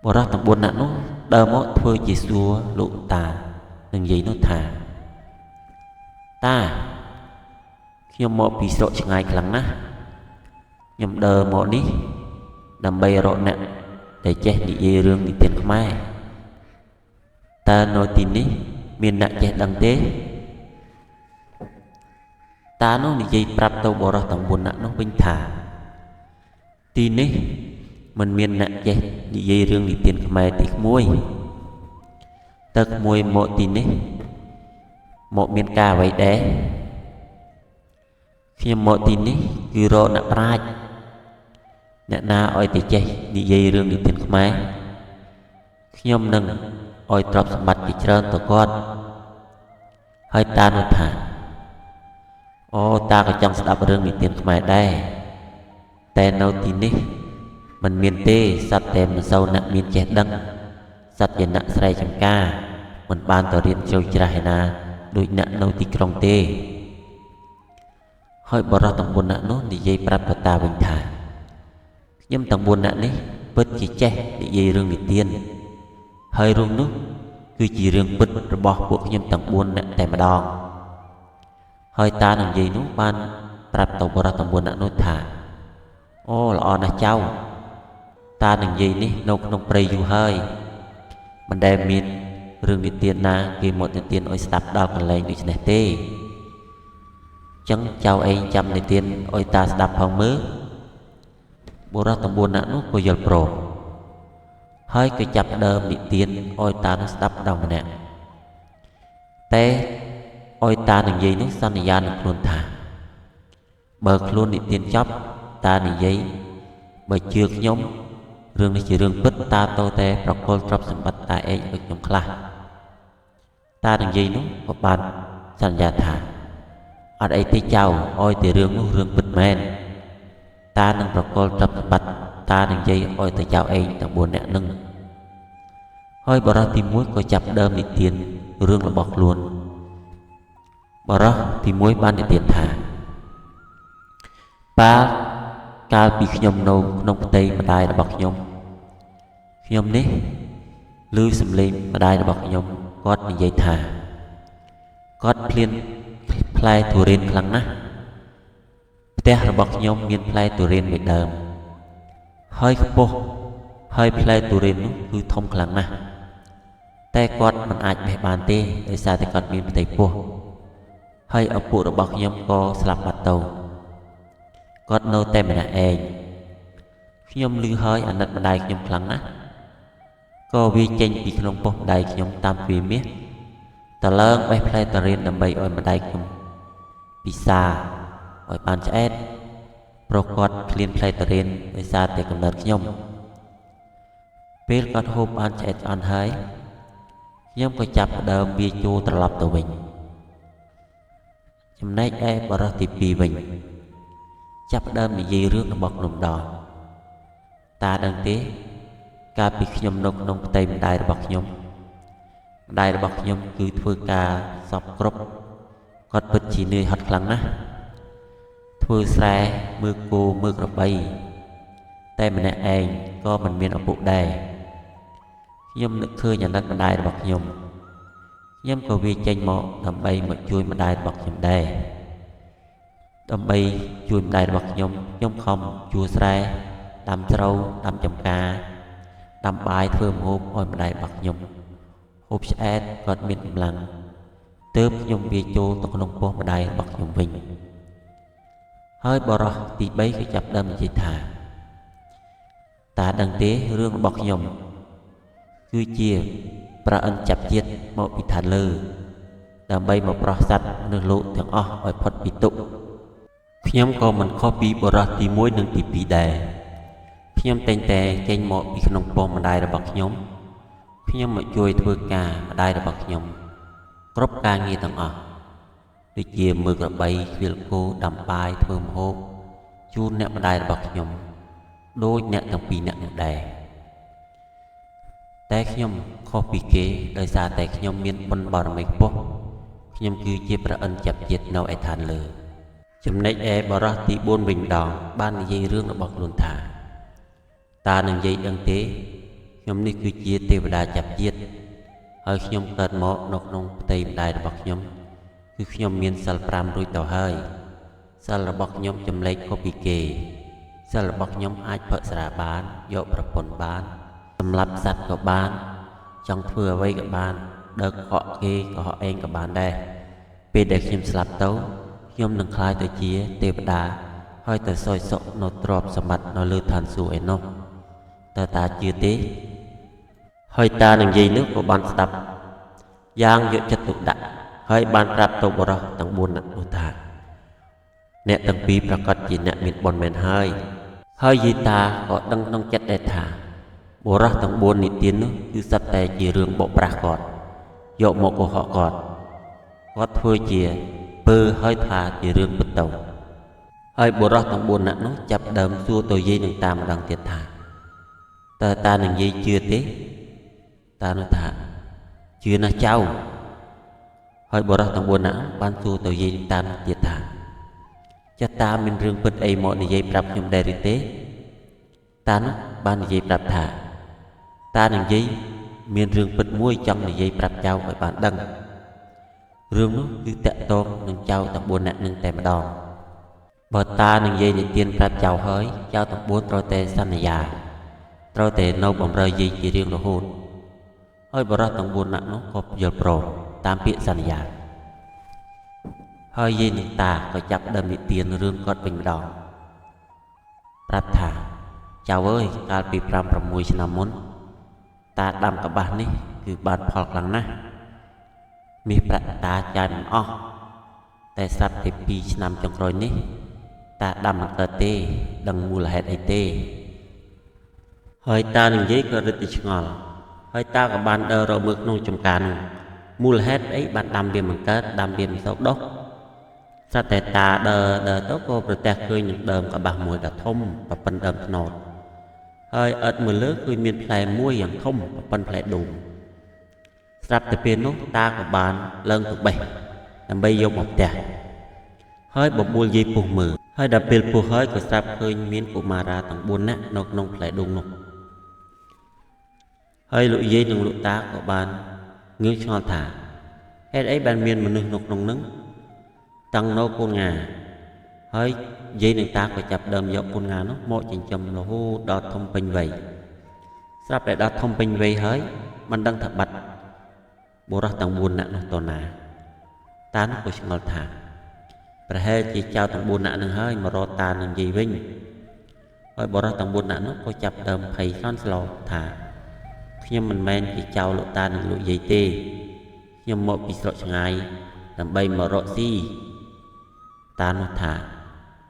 បុរសទាំង4នាក់នោះដើរមកធ្វើជាសួរលោកតានិងយាយនោះថាតាខ្ញុំមកពីស្រុកឆ្ងាយខ្លាំងណាស់ខ្ញុំដើរមកនេះដើម្បីរកអ្នកដែលចេះនិយាយរឿងនិទានខ្មែរតើនៅទីនេះមានអ្នកចេះដឹងទេតានោះនិយាយប្រាប់ទៅបុរសទាំង4នាក់នោះវិញថាទីនេះមិនមានអ្នកចេះនិយាយរឿងនិទានខ្មែរទេក្មួយតើក្មួយមកទីនេះមកមានការអ្វីដែរខ្ញុំមកទីនេះគឺរកអ្នកប្រាជ្ញអ្នកណាឲ្យតែចេះនិយាយរឿងនិទានខ្មែរខ្ញុំនឹងឲ្យទ្រព្យសម្បត្តិជាច្រើនទៅគាត់ហើយតានោះថាអូតាក៏ចង់ស្ដាប់រឿងនិទានខ្មែរដែរតែនៅទីនេះមិនមានទេសត្វតែមិនសូវអ្នកមានចេះដឹង សត្វជាអ្នកស្រែចម្ការមិនបានទៅរៀនជ្រៅជ្រះឯណាដូចអ្នកនៅទីក្រុងទេហើយបុរសទាំង4នាក់នោះនិយាយប្រាប់ទៅតាវិញថាខ្ញុំទាំង4នាក់នេះពិតជាចេះនិយាយរឿងនិទានហើយរឿងនោះគឺជារឿងពិតរបស់ពួកខ្ញុំទាំង4នាក់តែម្ដងហើយតានឹងយាយនោះបានប្រាប់ទៅបុរសទាំង4នាក់នោះថាអូល្អណាស់ចៅតានឹងយាយនេះនៅក្នុងព្រៃយូរហើយមិនដែលមានរឿងនិទានណាគេមកនិទានឲ្យស្ដាប់ដល់កន្លែងដូចនេះទេចឹងចៅឯងចាំនិទានឲ្យតាស្ដាប់ផងមើលបុរសទាំង4នាក់នោះក៏យល់ព្រមហើយក៏ចាប់ដើមនិទានឲ្យតានោះស្ដាប់ម្ដងម្នាក់តែឲ្យតានឹងយាយនោះសន្យានឹងខ្លួនថាបើខ្លួននិទានចប់តានិយាយបើជឿខ្ញុំរឿងនេះជារឿងពិតតាទៅតែប្រគល់ទ្រព្យសម្បត្តិតាឯងឲ្យខ្ញុំខ្លះតានឹងយាយនោះក៏បានសន្យាថាអត់អីទេចៅឲ្យតែរឿងនោះរឿងពិតមែនតានឹងប្រគល់ទ្រព្យសម្បត្តិតានឹងយាយឲ្យទៅចៅឯងទាំង4នាក់នឹងហើយបុរសទី1ក៏ចាប់ដើមនិទានរឿងរបស់ខ្លួនបុរសទី1បាននិទានថាប៉ាកាលពីខ្ញុំនៅក្នុងផ្ទៃម្ដាយរបស់ខ្ញុំខ្ញុំនេះឮសំឡេងម្ដាយរបស់ខ្ញុំគាត់និយាយថាគាត់ភ្លៀនផ្លែទុរេនខ្លាំងណាស់ផ្ទះរបស់ខ្ញុំមានផ្លែទុរេនមួយដើមហើយខ្ពស់ហើយផ្លែទុរេននោះគឺធំខ្លាំងណាស់តែគាត់មិនអាចបេះបានទេដោយសារតែគាត់មានផ្ទៃពោះហើយឪពុករបស់ខ្ញុំក៏ស្លាប់បាត់ទៅគាត់នៅតែម្នាក់ឯងខ្ញុំឮហើយអាណិតម្ដាយខ្ញុំខ្លាំងណាស់ក៏វាចេញពីក្នុងពោះម្ដាយខ្ញុំតាមទ្វារមាសតឡើងបេះផ្លែទុរេនដើម្បីឲ្យម្ដាយខ្ញុំពិសាឲ្យបានឆ្អែតព្រោះគាត់ឃ្លានផ្លែទុរេនដោយសារតែកំណត់ខ្ញុំពេលគាត់ហូបបានឆ្អែតឆ្អន់ហើយខ្ញុំក៏ចាប់ផ្ដើមវាចូលត្រឡប់ទៅវិញចំណែកឯបុរសទី2វិញចាប់ផ្ដើមនិយាយរឿងរបស់ខ្ញុំដល់តាដឹងទេកាលពីខ្ញុំនៅក្នុងផ្ទៃម្ដាយរបស់ខ្ញុំម្ដាយរបស់ខ្ញុំគឺធ្វើការសពគ្រប់គាត់ពិតជានឿយហត់ខ្លាំងណាស់ធ្វើស្រែមើលគោមើលក្របីតែម្នាក់ឯងក៏មិនមានឪពុកដែរខ្ញុំនឹកឃើញអាណិតម្ដាយរបស់ខ្ញុំខ្ញុំក៏វាចេញមកដើម្បីមកជួយម្ដាយរបស់ខ្ញុំដែរដើម្បីជួយម្ដាយរបស់ខ្ញុំខ្ញុំខំជួស្រែដាំស្រូវដាំចំការដាំបាយធ្វើម្ហូបឲ្យម្ដាយរបស់ខ្ញុំហូបឆ្អែតគាត់មានកម្លាំងទើបខ្ញុំវាចូលទៅក្នុងពោះម្ដាយរបស់ខ្ញុំវិញហើយបុរសទី3ក៏ចាប់ដើមនិយាយថាតាដឹងទេរឿងរបស់ខ្ញុំគឺជាប្រអិនចាប់ជាតិមកពីឋានលើដើម្បីមកប្រោះសត្វមនុស្សលោកទាំងអស់ឲ្យផុតពីទុក្ខខ្ញុំក៏មិនខុសពីបុរសទី1និងទី2ដែរខ្ញុំតែងតែចេញមកពីក្នុងពោះម្ដាយរបស់ខ្ញុំខ្ញុំមកជួយធ្វើការម្ដាយរបស់ខ្ញុំគ្រប់ការងារទាំងអស់ដូចជាមើលក្របីខ្វៀលគោដាំបាយធ្វើម្ហូបជូនអ្នកម្ដាយរបស់ខ្ញុំដូចអ្នកទាំងពីរអ្នកនោះដែរតែខ្ញុំខុសពីគេដោយសារតែខ្ញុំមានបុណ្យបារមីខ្ពស់ខ្ញុំគឺជាព្រះឥន្ទចាប់ជាតិនៅឯឋានលើចំណែកឯបុរសទី4វិញម្ដងបាននិយាយរឿងរបស់ខ្លួនថាតានឹងនិយាយដឹងទេខ្ញុំនេះគឺជាទេវតាចាប់ជាតិហើយខ្ញុំកើតមកនៅក្នុងផ្ទៃម្ដាយរបស់ខ្ញុំគឺខ្ញុំមានសិល5រួចទៅហើយសិលរបស់ខ្ញុំចម្លែកខុសពីគេសិលរបស់ខ្ញុំអាចផឹកស្រាបានយកប្រពន្ធបានសម្លាប់សត្វក៏បានចង់ធ្វើអ្វីក៏បានដឹកកក់គេក៏ហក់ឯងក៏បានដែរពេលដែលខ្ញុំស្លាប់ទៅខ្ញុំនឹងក្លាយទៅជាទេវតាហើយទៅសោយសុខនៅទ្រព្យសម្បត្តិនៅលើឋានសួគ៌ឯនោះតើតាជឿទេហើយតានឹងយាយនោះក៏បានស្ដាប់យ៉ាងយកចិត្តទុកដាក់ហើយបានប្រាប់ទៅបុរសទាំង4នាក់នោះថាអ្នកទាំងពីរប្រកាសជាអ្នកមានបុណ្យមែនហើយហើយយាយតាក៏ដឹងក្នុងចិត្តដែរថាបុរសទាំង4និទាននោះគឺសុទ្ធតែជារឿងបោកប្រាស់គាត់យកមកកុហកគាត់គាត់ធ្វើជាពើហើយថាជារឿងពិតទៅហើយបុរសទាំង4នាក់នោះចាប់ដើមសួរទៅយាយនឹងតាមម្ដងទៀតថាតើតានឹងយាយជឿទេ តានោះថាជឿណាស់ចៅហើយបុរសទាំង4នាក់បានសួរទៅយាយនឹងតានោះទៀតថាចាស់តាមានរឿងពិតអីមកនិយាយប្រាប់ខ្ញុំដែរឬទេតានោះបាននិយាយប្រាប់ថាតានឹងយាយមានរឿងពិតមួយចង់និយាយប្រាប់ចៅឲ្យបានដឹងរឿងនោះគឺតាក់ទងនឹងចៅទាំង4នាក់នឹងតែម្ដងបើតានឹងយាយនិទានប្រាប់ចៅហើយចៅទាំង4ត្រូវតែសន្យាត្រូវតែនៅបំរើយាយជារៀងរហូតហើយបុរសទាំង4នាក់នោះក៏យល់ព្រមតាមពាក្យសន្យាហើយយាយនឹងតាក៏ចាប់ដើមនិទានរឿងគាត់វិញម្ដងប្រាប់ថាចៅអើយកាលពី5 6ឆ្នាំមុនតាដាំកប្បាសនេះគឺបានផលខ្លាំងណាស់មាសប្រាក់តាចាយមិនអស់តែស្រាប់តែ2ឆ្នាំចុងក្រោយនេះតាដាំមិនកើតទេដឹងមូលហេតុអីទេហើយតានឹងយាយក៏រឹតតែឆ្ងល់ហើយតាក៏បានដើររកមើលក្នុងចំការនោះមូលហេតុអីបានដាំវាមិនកើតដាំវាមិនសូវដុះស្រាប់តែតាដើរទៅក៏ប្រទះឃើញនឹងដើមកប្បាសមួយដ៏ធំប្រប៉ុនដើមត្នោតហើយអត់មើលលើឃើញមានផ្លែមួយយ៉ាងធំប្រប៉ុនផ្លែដូងស្រាប់តែពេលនោះតាក៏បានឡើងទៅបេះដើម្បីយកមកផ្ទះហើយបបួលយាយពុះមើលហើយដល់ពេលពុះហើយក៏ស្រាប់ឃើញមានកុមារាទាំង4នាក់នៅក្នុងផ្លែដូងនោះហើយលោកយាយនិងលោកតាក៏បានងឿងឆ្ងល់ថាហេតុអីបានមានមនុស្សនៅក្នុងនឹងតាំងនៅកូនងាហើយយាយនិងតាក៏ចាប់ដើមយកកូនងានោះមកចិញ្ចឹមរហូតដល់ធំពេញវ័យស្រាប់តែដល់ធំពេញវ័យហើយមិនដឹងថាបាត់បុរសទាំង4នាក់នោះទៅណាតានោះក៏ឆ្ងល់ថាប្រហែលជាចៅទាំង4នាក់នឹងហើយមករកតានឹងយាយវិញហើយបុរសទាំង4នាក់នោះក៏ចាប់ដើមភ័យស្លន់ស្លោថាខ្ញុំមិនមែនជាចៅលោកតានិងលោកយាយទេខ្ញុំមកពីស្រុកឆ្ងាយដើម្បីមករកស៊ីតានោះថា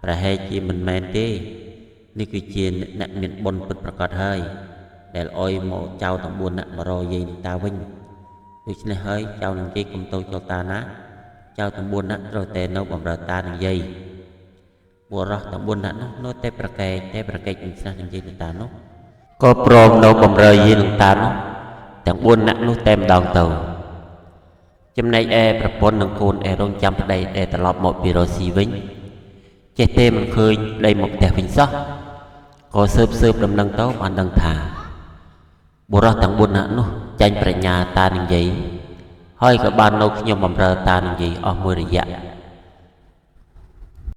ប្រហែលជាមិនមែនទេនេះគឺជាអ្នកមានបុណ្យពិតប្រាកដហើយដែលអោយមកចៅទាំង4នាក់មករកយាយនឹងតាវិញដូច្នេះហើយចៅនឹងយាយកុំទៅចូលតាណាចៅទាំង4នាក់ត្រូវតែនៅបម្រើតានឹងយាយបុរសទាំង4នាក់នោះនៅតែប្រកែកតែប្រកែកនឹងស្នានឹងយាយនឹងតានោះក៏ព្រមនៅបម្រើយាយនឹងតានោះទាំង4នាក់នោះតែម្ដងទៅចំណែកឯប្រពន្ធនិងកូនឯរងចាំប្តីដែលត្រឡប់មកពីរកស៊ីវិញចេះទេមិនឃើញប្តីមកផ្ទះវិញសោះក៏ស៊ើបដំណឹងទៅបានដឹងថាបុរសទាំង4នាក់នោះចាញ់ប្រាជ្ញាតានឹងយាយហើយក៏បាននៅខ្ញុំបម្រើតានឹងយាយអស់មួយរយៈ